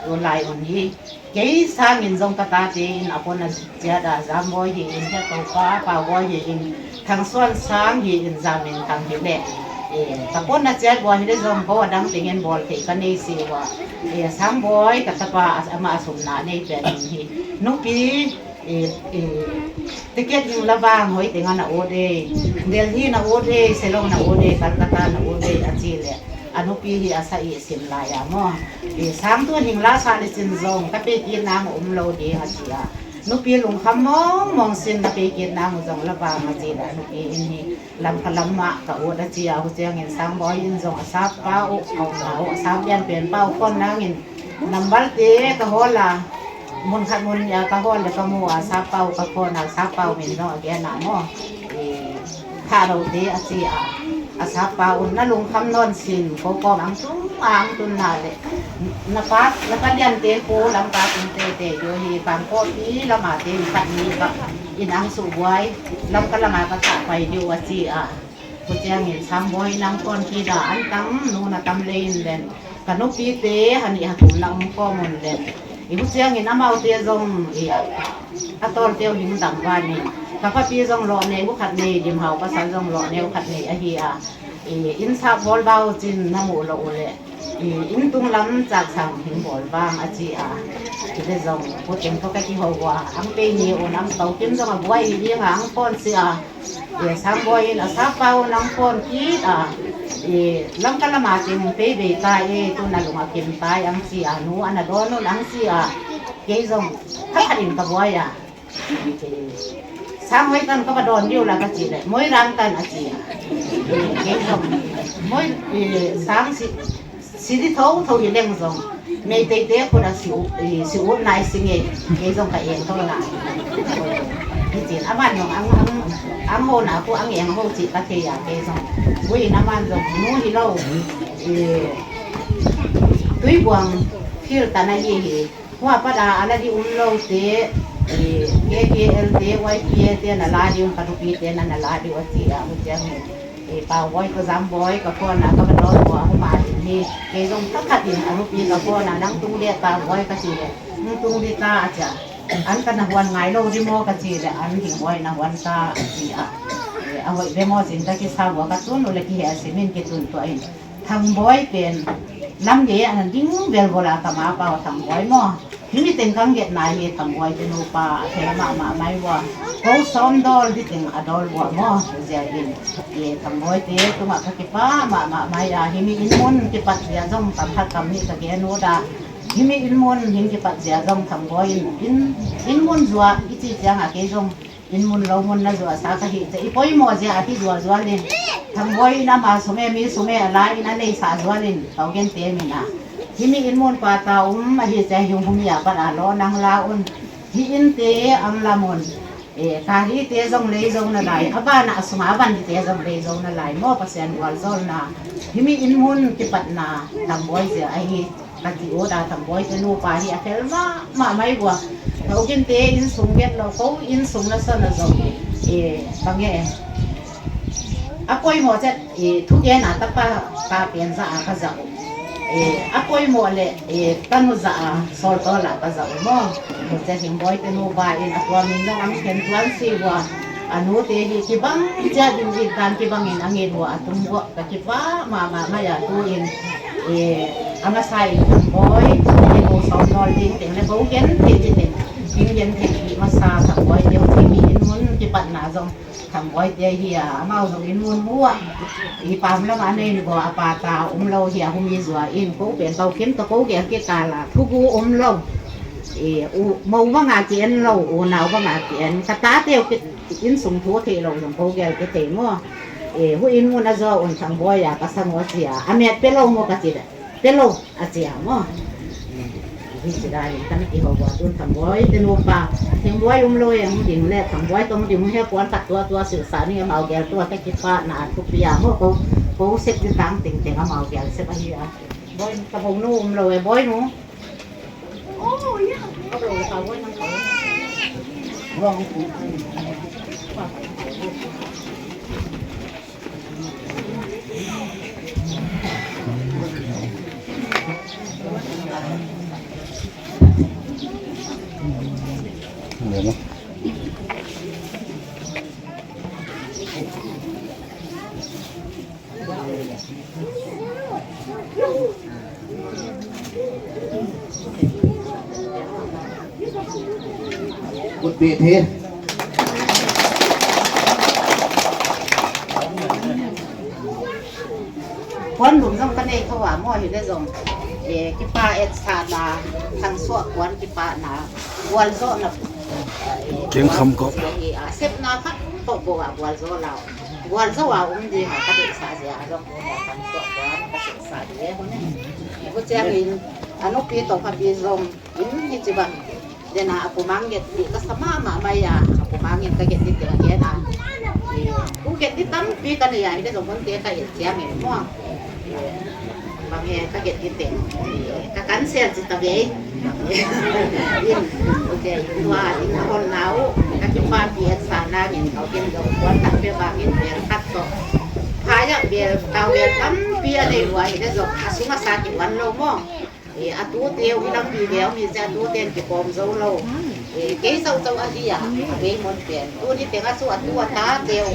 um lai un hi. Kei sangin zong ka tate in a pon a ciat a Zam Bawi hi in, Hek Topa, Pau Bawi hi in, Thang Suan Sang hi in, Zam Min Thang hi le, e, ka pon a ciat bawi hi le zong ko a dang tengin bawl thei ka nei si ua. E, Sang Bawi ka tapa a, amah a sumna nei pen in hi. Nupi, e, e, ticket hing la vang hoi tenga na ut e. Delhi na ut e, Shillong na ut e, Calcutta na ut e a ci le. A nupi hi a sa i sim lai a maw. I Sang tu hing la sa le cin zong ka pe kik nang um lo ding a ci a. Nupi lungkham mawngmawng sin na peikit nang uh zong la vang a ci le nupi in hi lamkha lam mah ka ut a ci a, hu ciangin Sangbawi in zong a sap pa uh a um a uh a sap pianpian pa uh phone nangin nambalte ka hawl a, mun khat mun nih a ka hawl le ka mu a sap pa uh ka phone a, sap pa uh min zong a gen a maw. Thahlote a ci a, a sap pa un na lungkham nawn sin ko kawm ang tung ang tun na le na pa na pa liante ko lam pa tun tete yo hi bang ko pi lama te mi khat ni ka in ang su buai lam ka lama ka thah pai diu a ci a. Ko ciangin Sangbawi nang kon ki da an tam nu na tam le in len ka nupite hani ha kum na um kawm un len i hu ciangin amaute zong i a tawlte uh hing dang vanin ka papi zong lawh ne uh khat nei dim hau pasal zong lawh ne uh khat nei ahi a. I inn sap bawl bau cin na muh loh uh le i inn tung lam cak sang hing bawl vang a ci a. I le zong puteng tawh ka kiho uh a ang pei ni un ang tau kim zong a buai i ding a ang phone si a. Sangbawi in a sap pa uh nang phone kit a, lamka lama ting pei bei ta e, tu na lung a kim tai ang ci a, nu a na dawn un ang ci a. Kei zong thakhat in ka buai a, Sangbawi tan ka va dawn diu la ka ci le Mawi rang tan a ci a. Kei zong Mawi sang si si di thotho hi leng zong Meiteite khut a si ut nai si ngei. Kei zong ka eng tho na hi cin aman zong ang ang ang ho na khu ang eng ho ci ka thei a kei zong. Ui naman zong nu hi lo. Tuibuang phil tan a hi hi. Hua pat a a la di um lo te, K K L te, Y P A te na la di um ka nupi te na na la di uh a ci a mu ciang hi. Pau Bawi ka Zam Bawi ka phone a ka va dawn uh a huma ding hi. Kei zong thakhat in a nupi ka phone a nang tung dia ta Bawi ka ci le nang tung di ta a ci a. An ka na huan ngai lo di maw ka ci le an hing Bawi na huan ta a ci a. A hoih be maw cin ka kisa uh a ka tun uh le kihe a simin kitun tuah in. Thangbawi pen lam gei a na ding velvol a ka ma pau Thangbawi maw. Himi teng kang getna hi Thangbawi te nupa a thei mahmah mai vua. Ko sawm dawl di teng a dawl vua maw. Zia in Thangbawi te tungah ka kipa mahmah mai a himi inn mun kipat zia zong tam khat tam nih ka gen ut a. Himi inn mun hing kipat zia zong Thangbawi in inn mun zua i ci ciangah kei zong inn mun lo mun na zuahsa ka hih ciah i poimawh zia a hi zualzual in Thangbawi in ama sung e mi sung e a la in a neisah zual in ka ugente min a himi inn mun pata um a hi ciah hi hum hi a pat a law nang la un hi innte ang lam un. Karite zong lei zo na lai a ban a sunga a van dite zong lei zo na lai maw Pasian gualzawlna himi inn mun kipatna Thangbawi zia a hi. Ka ti ut a Thangbawi te nupa hi a khel mahmah mai vua. Ka ugente inn sung get lo ko inn sung na son a zong bang e a poimawh zet thugen a tapa ka pian za a ka za uh. A poimawh le tanu za a sawltawl a ka za uh maw. Mu zet Thangbawi te nupa in a tua min zong ang khen tuan si vua. A nute hi kibang ciat in it dan kibang in ang it vua a tum vua. Ka kipa mahmah mai a tu in a masa in Thangbawi i ko sawm nawl ding teng le ko gen thei ding teng ding gen thei ding masa Thangbawi te uh thei mi inn mun kipatna zong Thangbawi te hi a amau zong inn mun mu a i pam lam a nei ni baw a pata um lo hi a hum i zua in ko pen ko kim tawh ko gel kikal a thugu um lo. Mo banga ki en lo unau banga ki en ka tate uh inn sung thu thei lo zong ko gel kithei maw. Hu inn mun a zaw un Thangbawi a ka sang uh a cia a met pe lo maw ka ci le pe lo a cia maw. Hi ci dai in ka na kiho bua tun Thangbawi te nupa Thangbawi um lo e mu ding le Thangbawi ka mu ding mu he puan khat tua tua silsa ni amau gel tua ka kipahna thupi a maw ko ko sek di tang tengteng amau gel sek ahi a. Bawi ka bawinu um lo e bawinu. Kutbit hi. Puan lum zong ka nei kho a maw hi le zong kipa etsahna thangsuah puan kipahna gualzawhna Kiang kham ko. Sepna khat ko bo a bual zo lau. Bual zo a um di ha ka dei sa zia a zong ko mo kan ko ko ka sa di e hone. Ko chiang in anu pi to ka pi zong in hi chi bang. Dena a pumang get di ka sama ma mai a a pumang in ka get di te a gen a. Ku get di tam pi ka nei a hi de zong kon te ka et chiang in mo. Bang he ka get hi teng ka cancel ci ta ve. In ute tua in ka hon nau ka kipapi et sa nangin kau kin zo kuan tak pe bangin bel khat to. Phaya bel kau bel tampi a nei lua hi le zong a sung a sa ki wan lo mo. A tute uh hi lampi ve om hi cia tute in kipawm zo lo. Kei saucau ahi a a bei mun pen tuni teng a su a tu a ta teu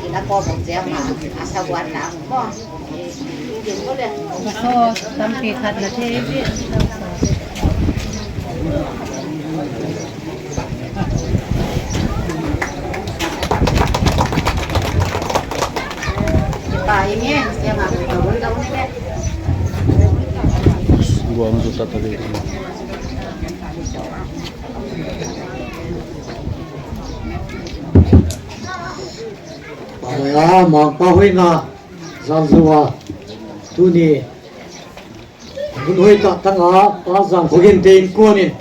in a kawm om cia ma a sabuan na maw. Ka so tampi khat na thei hi. Kipa ing e sia ma ka bol ka ung e. Guang tu tak tadi. Pamaya mangpa hoina zalzua tuni hun hoita tanga pa zang khogin te in kuanin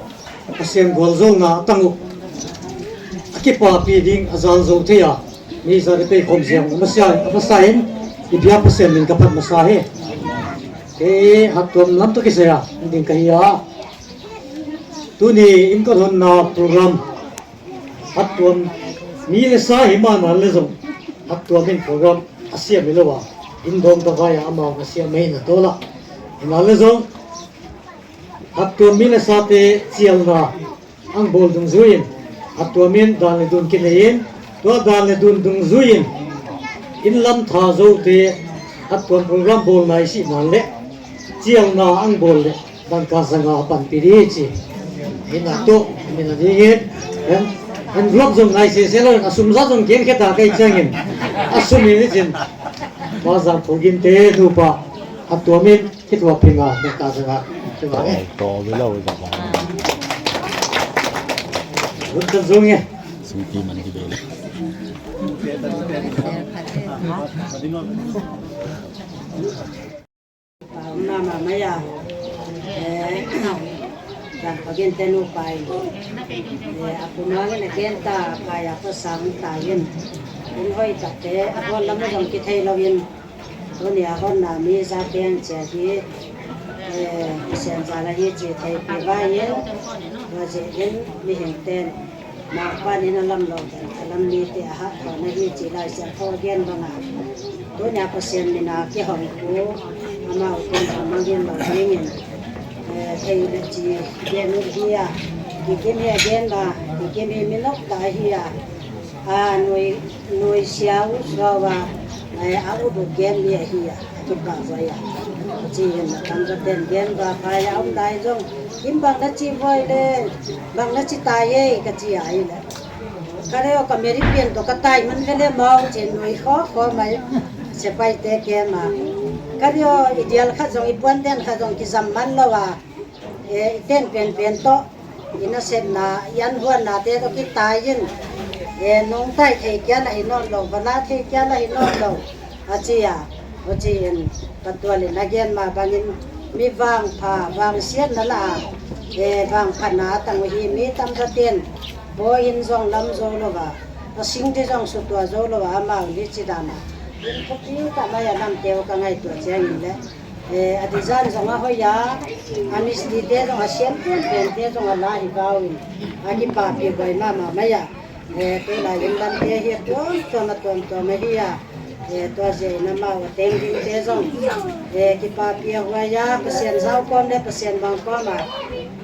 a siang gualzona tang uh a kipapi ding a zalzo thei a mi zate pei khom ziang a masa in i bia Pasian min ka phat masa he. Kei hattuam lam tawh kisai a ding ka hi a. Tuni in ka honna program hattuam mi le sa hi mana le zong hattuam in program a siam hi lo a in dawng ta vai a amau a siam mai na tawla hi na le zong hattuam mi le sate cialna ang bawl dungzui in hattuam in dan le dun kinei in tua dan le dun dungzui in in lam tha zote hattuam program bawlna i sihna le cialna ang bawl le dangka zanga a panpi dih ci. Hina tuh mina dingin en en vlog zong nai sese lo a sum za zong gen kheta kai ciangin a sum in i cin ma zang phugin te nupa a tuamin khithuapinga dangka zanga. Tawh tawh velo zong vut kan zong e. Sumpi man di bele. Mama maya. Eh, dan pagin tenu pai. Eh, aku mangin agen ta pai aku sang ta yin. Kun hoi ta te aku lam jong ki thei lo yin. Tuni a hon na mi za teng cia hi. Eh, sen za la hi ci thei pi va yin. Wa zi yin mi hing ten. Maupan in a lam lo dan a lam mite a hahthawna hi ci Lai Siangtho a gen banga. Tunia Pasian mina kihong thu amau tun a mangin lo dingin, eh, thei le ci gen uh hi a, Kikim hi a gen ba, Kikim hi minok ta hi a, a nui, nui siau suawa, eh, a uduk gen mi ahi a, a kipahhuai a. Ci in a tam ka ten gen ba, phai a om lai zong, Kim bang na ci huai le, bang na ci ta ye, ka ci a hi le. Ka reo ka meri pian to ka tai man vele mau cin nui kho kho mai. Sepai te ke ma. Ka reo i dial khat zong i puan ten khat zong ki zam man lo a. E, i ten pen pen to. I na set na, i an huan na te to ki tai in. E, nong tai thei kia la hi non lo, va la thei kia la hi non lo. A ci a, a ci in, Patual in a gen ma bangin mi vangpha, vangsiatna la a, e, vangphatna a tang uh hi mi tamzaten, bawi in zong lam zo lo a, a singte zong sutua zo lo a, amau hi ci dan a. In khuapi ta mai a namte uh ka ngaihtuah ciangin le, e, a design zong a hoi a, a mistite zong a siam pian piante zong a la hi vau in, a kipapi huai mahmah mai a. Eh, tulai in lamte hi a tuamtuam a tuamtuam ahi a. Eh, tua zia in amau a teng dingte zong, eh, kipapi a huai a, Pasian zau kawm le Pasian bang kawm a,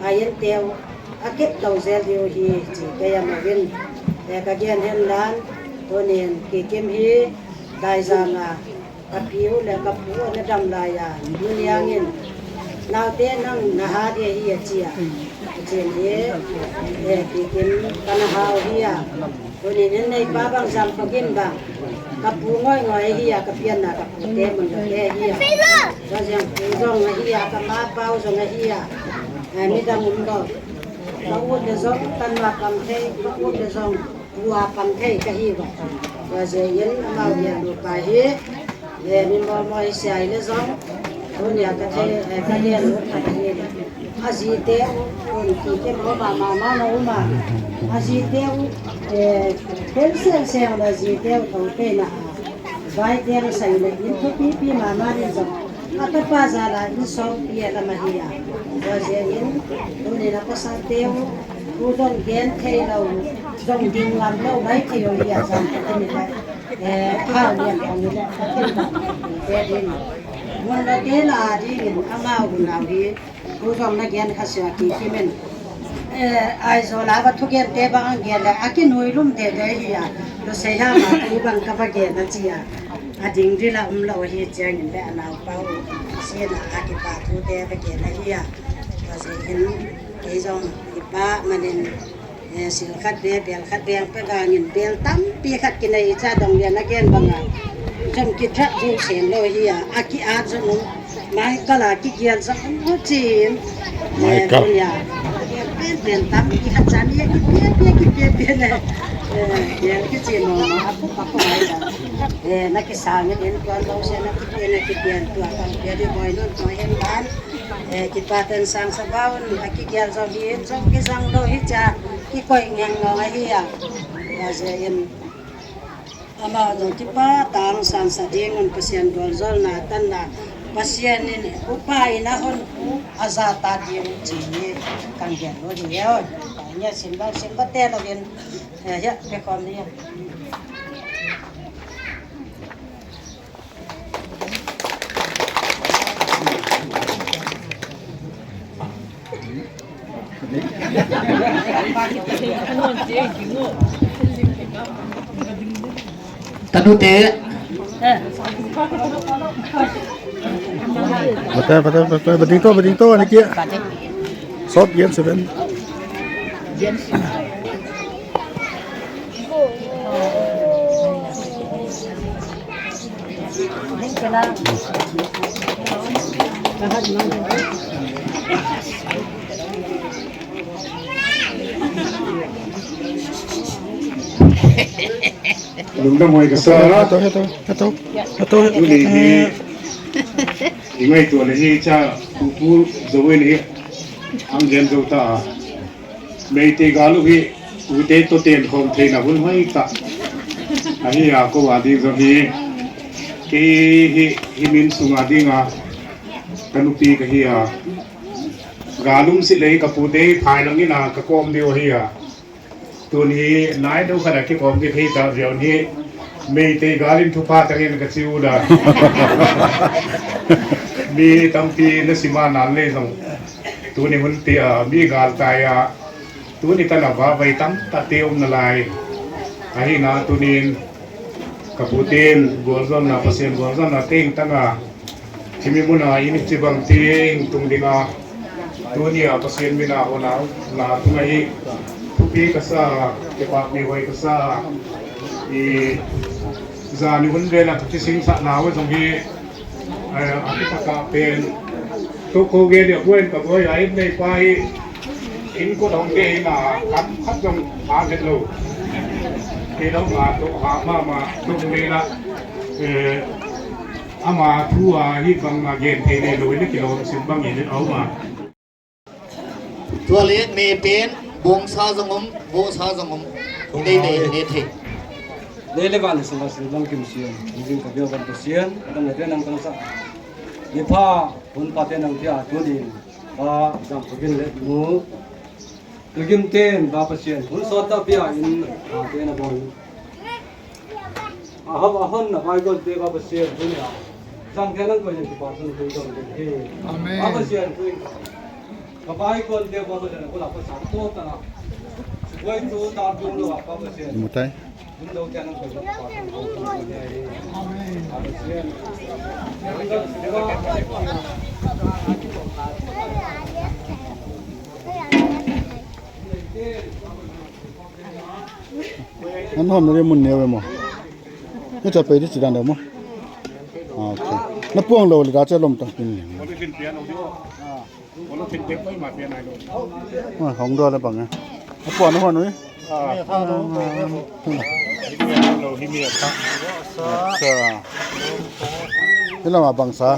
a innte uh a kep to zel ding uh hi ci kei a mawh in. Eh, ka gen hen lan, tunin Kikim hi, Daizang a, ka pi uh le ka pu uh na dam lai a, tuni angin, naute nang na ha dia hi a ci a. A ci a ni, e, Kikim ka na ha uh hi a. Tuni nin nei pa bang zam ka gin bang, ka pu ngoi ngoi hi a, ka pian na ka pu te mun ka te hi a. Ka ziang pu zong a hi a, ka ma pau zong a hi a. E, mi dang um lo. Ka ut le zong tanma pang thei, ka ut le zong ua pang thei ka hi va. Tua zia in amau gen lut pa hi. Le min maw maw i sia i le zong tunia ka thei, eh, ka gen lut khat hi. A zite un ki ke maw ma ma ma na uma. A zite u, eh, pen seng seng na zite u tho pe na. Vai teng sai le in thupipi mama in zong a tapa za la in sawmpi a lam ahi a. Tua zia in tunin a pasal teu u zong gen thei lo, zong ding ngam lo mai thei lo hi a, zong ka tini ka, eh, hau lian kong ni le ka tini ka tini te ding. Mun la te la a dingin amau hun au hi. Thu zong na gen kha sia ki kimin. Eh, Aizawl a va thugente bang ang gen le a kinui lum tete hi a. Lu sei ha ma thu bang ka va gen a ci a. A ding dil a um lo hi ciangin le a naupau sina a kipa thute va gen a hi a. Tua zia in kei zong i pa manin, eh, sil khat ve, bel khat ve ang pe gangin bel tampi khat kinei i ca dong lian a gen banga zong kithat zong sem lo hi a, a ki-at zong um, Michael a kigial zong um ho cin. Michael. Eh, tunia pen pen tampi khat ca mi a kipia pia kipia pia le, eh, bel kici mo mo a pu pa ko mai da. Eh, na kisangin in tuan lo se na kipia na kipia tua kang pia di boy non tua hen ban. Eh, kipaten sang sabau a kigial zong hi in zong kizang lo hi ca kikoih ngeng ngong ahi a. Tua zia in amau zong kipa tang sansa ding un Pasian gualzawlna tanna Pasian in upa in a hon a zata ding ci hi kan gen lo hi. Nia simba simba te lo in, eh, hia pe khom ni. Tanute. Bata, bata, bata, bading to, bading to, anak ya. Sot yan seven. Lungdam huai ka sa. Hato, hato, hato, hato. Tuni hi i ngaihtuah le hi ca pupu zo in hi ang gen zo ta a. Meitei gal uh hi ute tawh tenkhawm theihna hun hoih tak ahi a, ko a ding zong hi kei hi, hi min sung a ding a ka nupi ka hi a, gal um sit le hi ka pute hi phai lang in a ka kawm deuh ahi a. Tun hi nai deuh khat a kikawm kithei ta ziau hi. Meitei gal in thupha tangin ka ci uh da. Mi tampi na sim a nan le zong tuni hun pi a mi gal tai a, tuni tan a va vai tam ta te um na lai. Ahi na tunin ka putin gualzawlna, Pasian gualzawlna teng tang a, himi mun a in ci bang teng tung ding a, tuni a Pasian min a hon a na tung a hi. Thupi ka sa, kipak ni huai ka sa. I zani hun vel a ka kisingsahna uh zong hi. Eh, a kitakah pen tuk ko gel a buain ka buai a in nei pa hi. In kut hong kei in a khat khat zong ha het lo. Kei lo ma tuk ha ma ma tuk nei la. Eh, ama thu a hi bang ma gen thei nei lo in a kilawm sim bang in a um a. Tua le me pen bawngsa zong om, bawngsa zong om. Dei dei ne thei. Lei le van le sungah sil bang kim sian, zing ka biak bang ka sian, ka dang le nang tang sa. Ni pha, hun pa te nang pia, tu ding, pa, zang ka bin le mu. Ka gim ten, ba Pasian, hun sawt ta pia in, pa te na bang. A hau a hon na vaikuante ka Pasian tuni a zang thei nang ko in kipa tun tun zong ding hi. Amen. Ka Pasian tuni ka vaikuante ka Pasian a kula Pasian to ta na. Buai tu ta tu lo a ka Pasian. Mutai. Tun lo thei nang ko in kipa tun tun ding hi. Amen. Ka Pasian. An hawm na ding mun neu e maw? Na ca pei ding ci dan deuh maw? Ah, ok. Na puang lo le da ca lom tang pin liang. Hong dua le bang e. A puan a huan ui. Acha. Hi lama bangsa.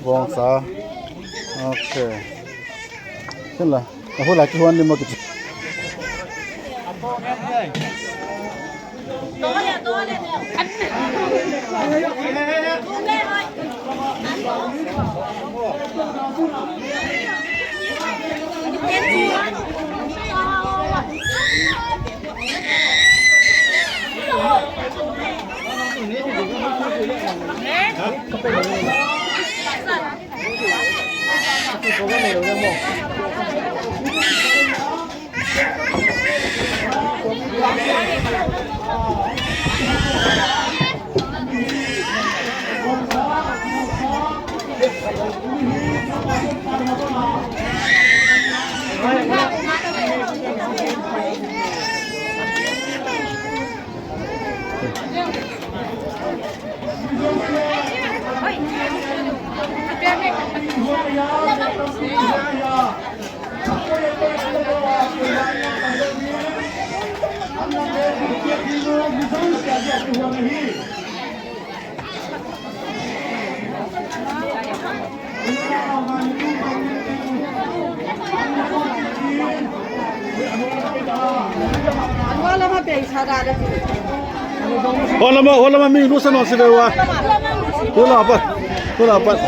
Bawngsa. Ok. Hi la. A hula kihuan ni mo kici. Hua lama, hua lama mi lusa no si ve ua. Hua lama pat, hua lama pat.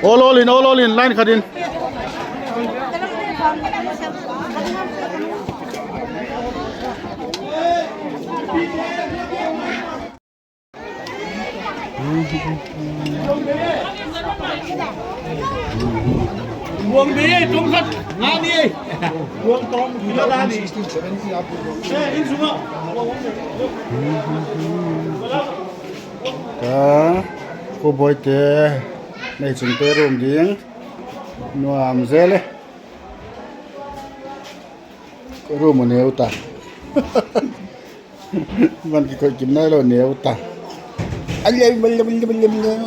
All, all in, all, all in, line khat in. Buang di, tungkat, ngah di. Buang tong, gila dah di. Eh, in sungah. Ka, ko boy te, nei sung te room ding. Nuam zel e. Room a neu ta. Van kikoih kim nai lo neu ta. Alai, alai, alai, alai, alai.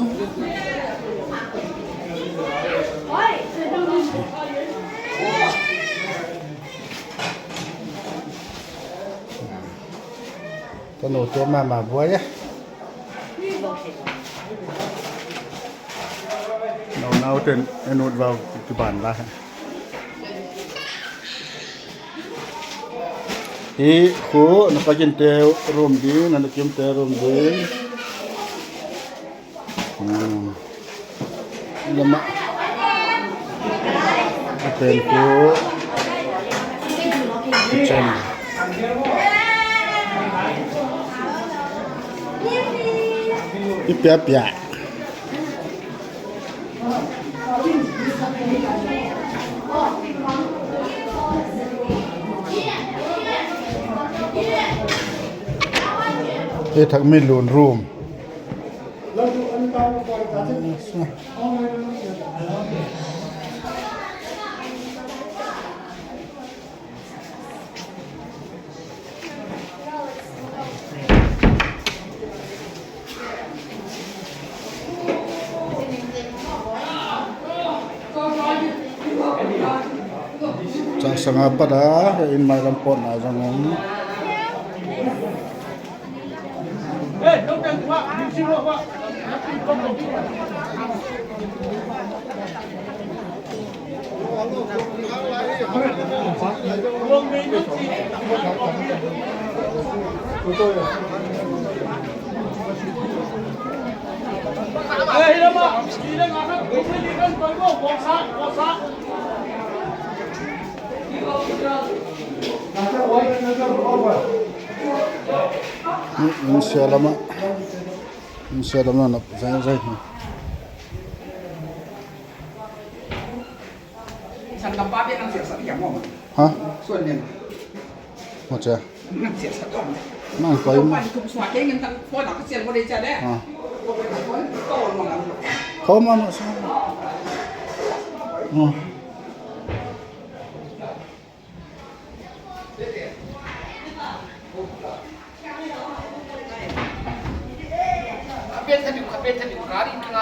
Ka nu te mama buai e. No, nau ten en ut vau kiban la. Hi khu na pakin te room ding, na nakim te room ding. Hmm. Lama. Pen khu. Kitchen. Ipia pia. Hih thak mi lun room. Cak sanga pat a, inn mailam pawtna zong om. Inn sia lamah, inn sia lamah na zai zai hi. Ha? Maw cia. Mang koi ma. Ah. Kau ma ma sa. Oh.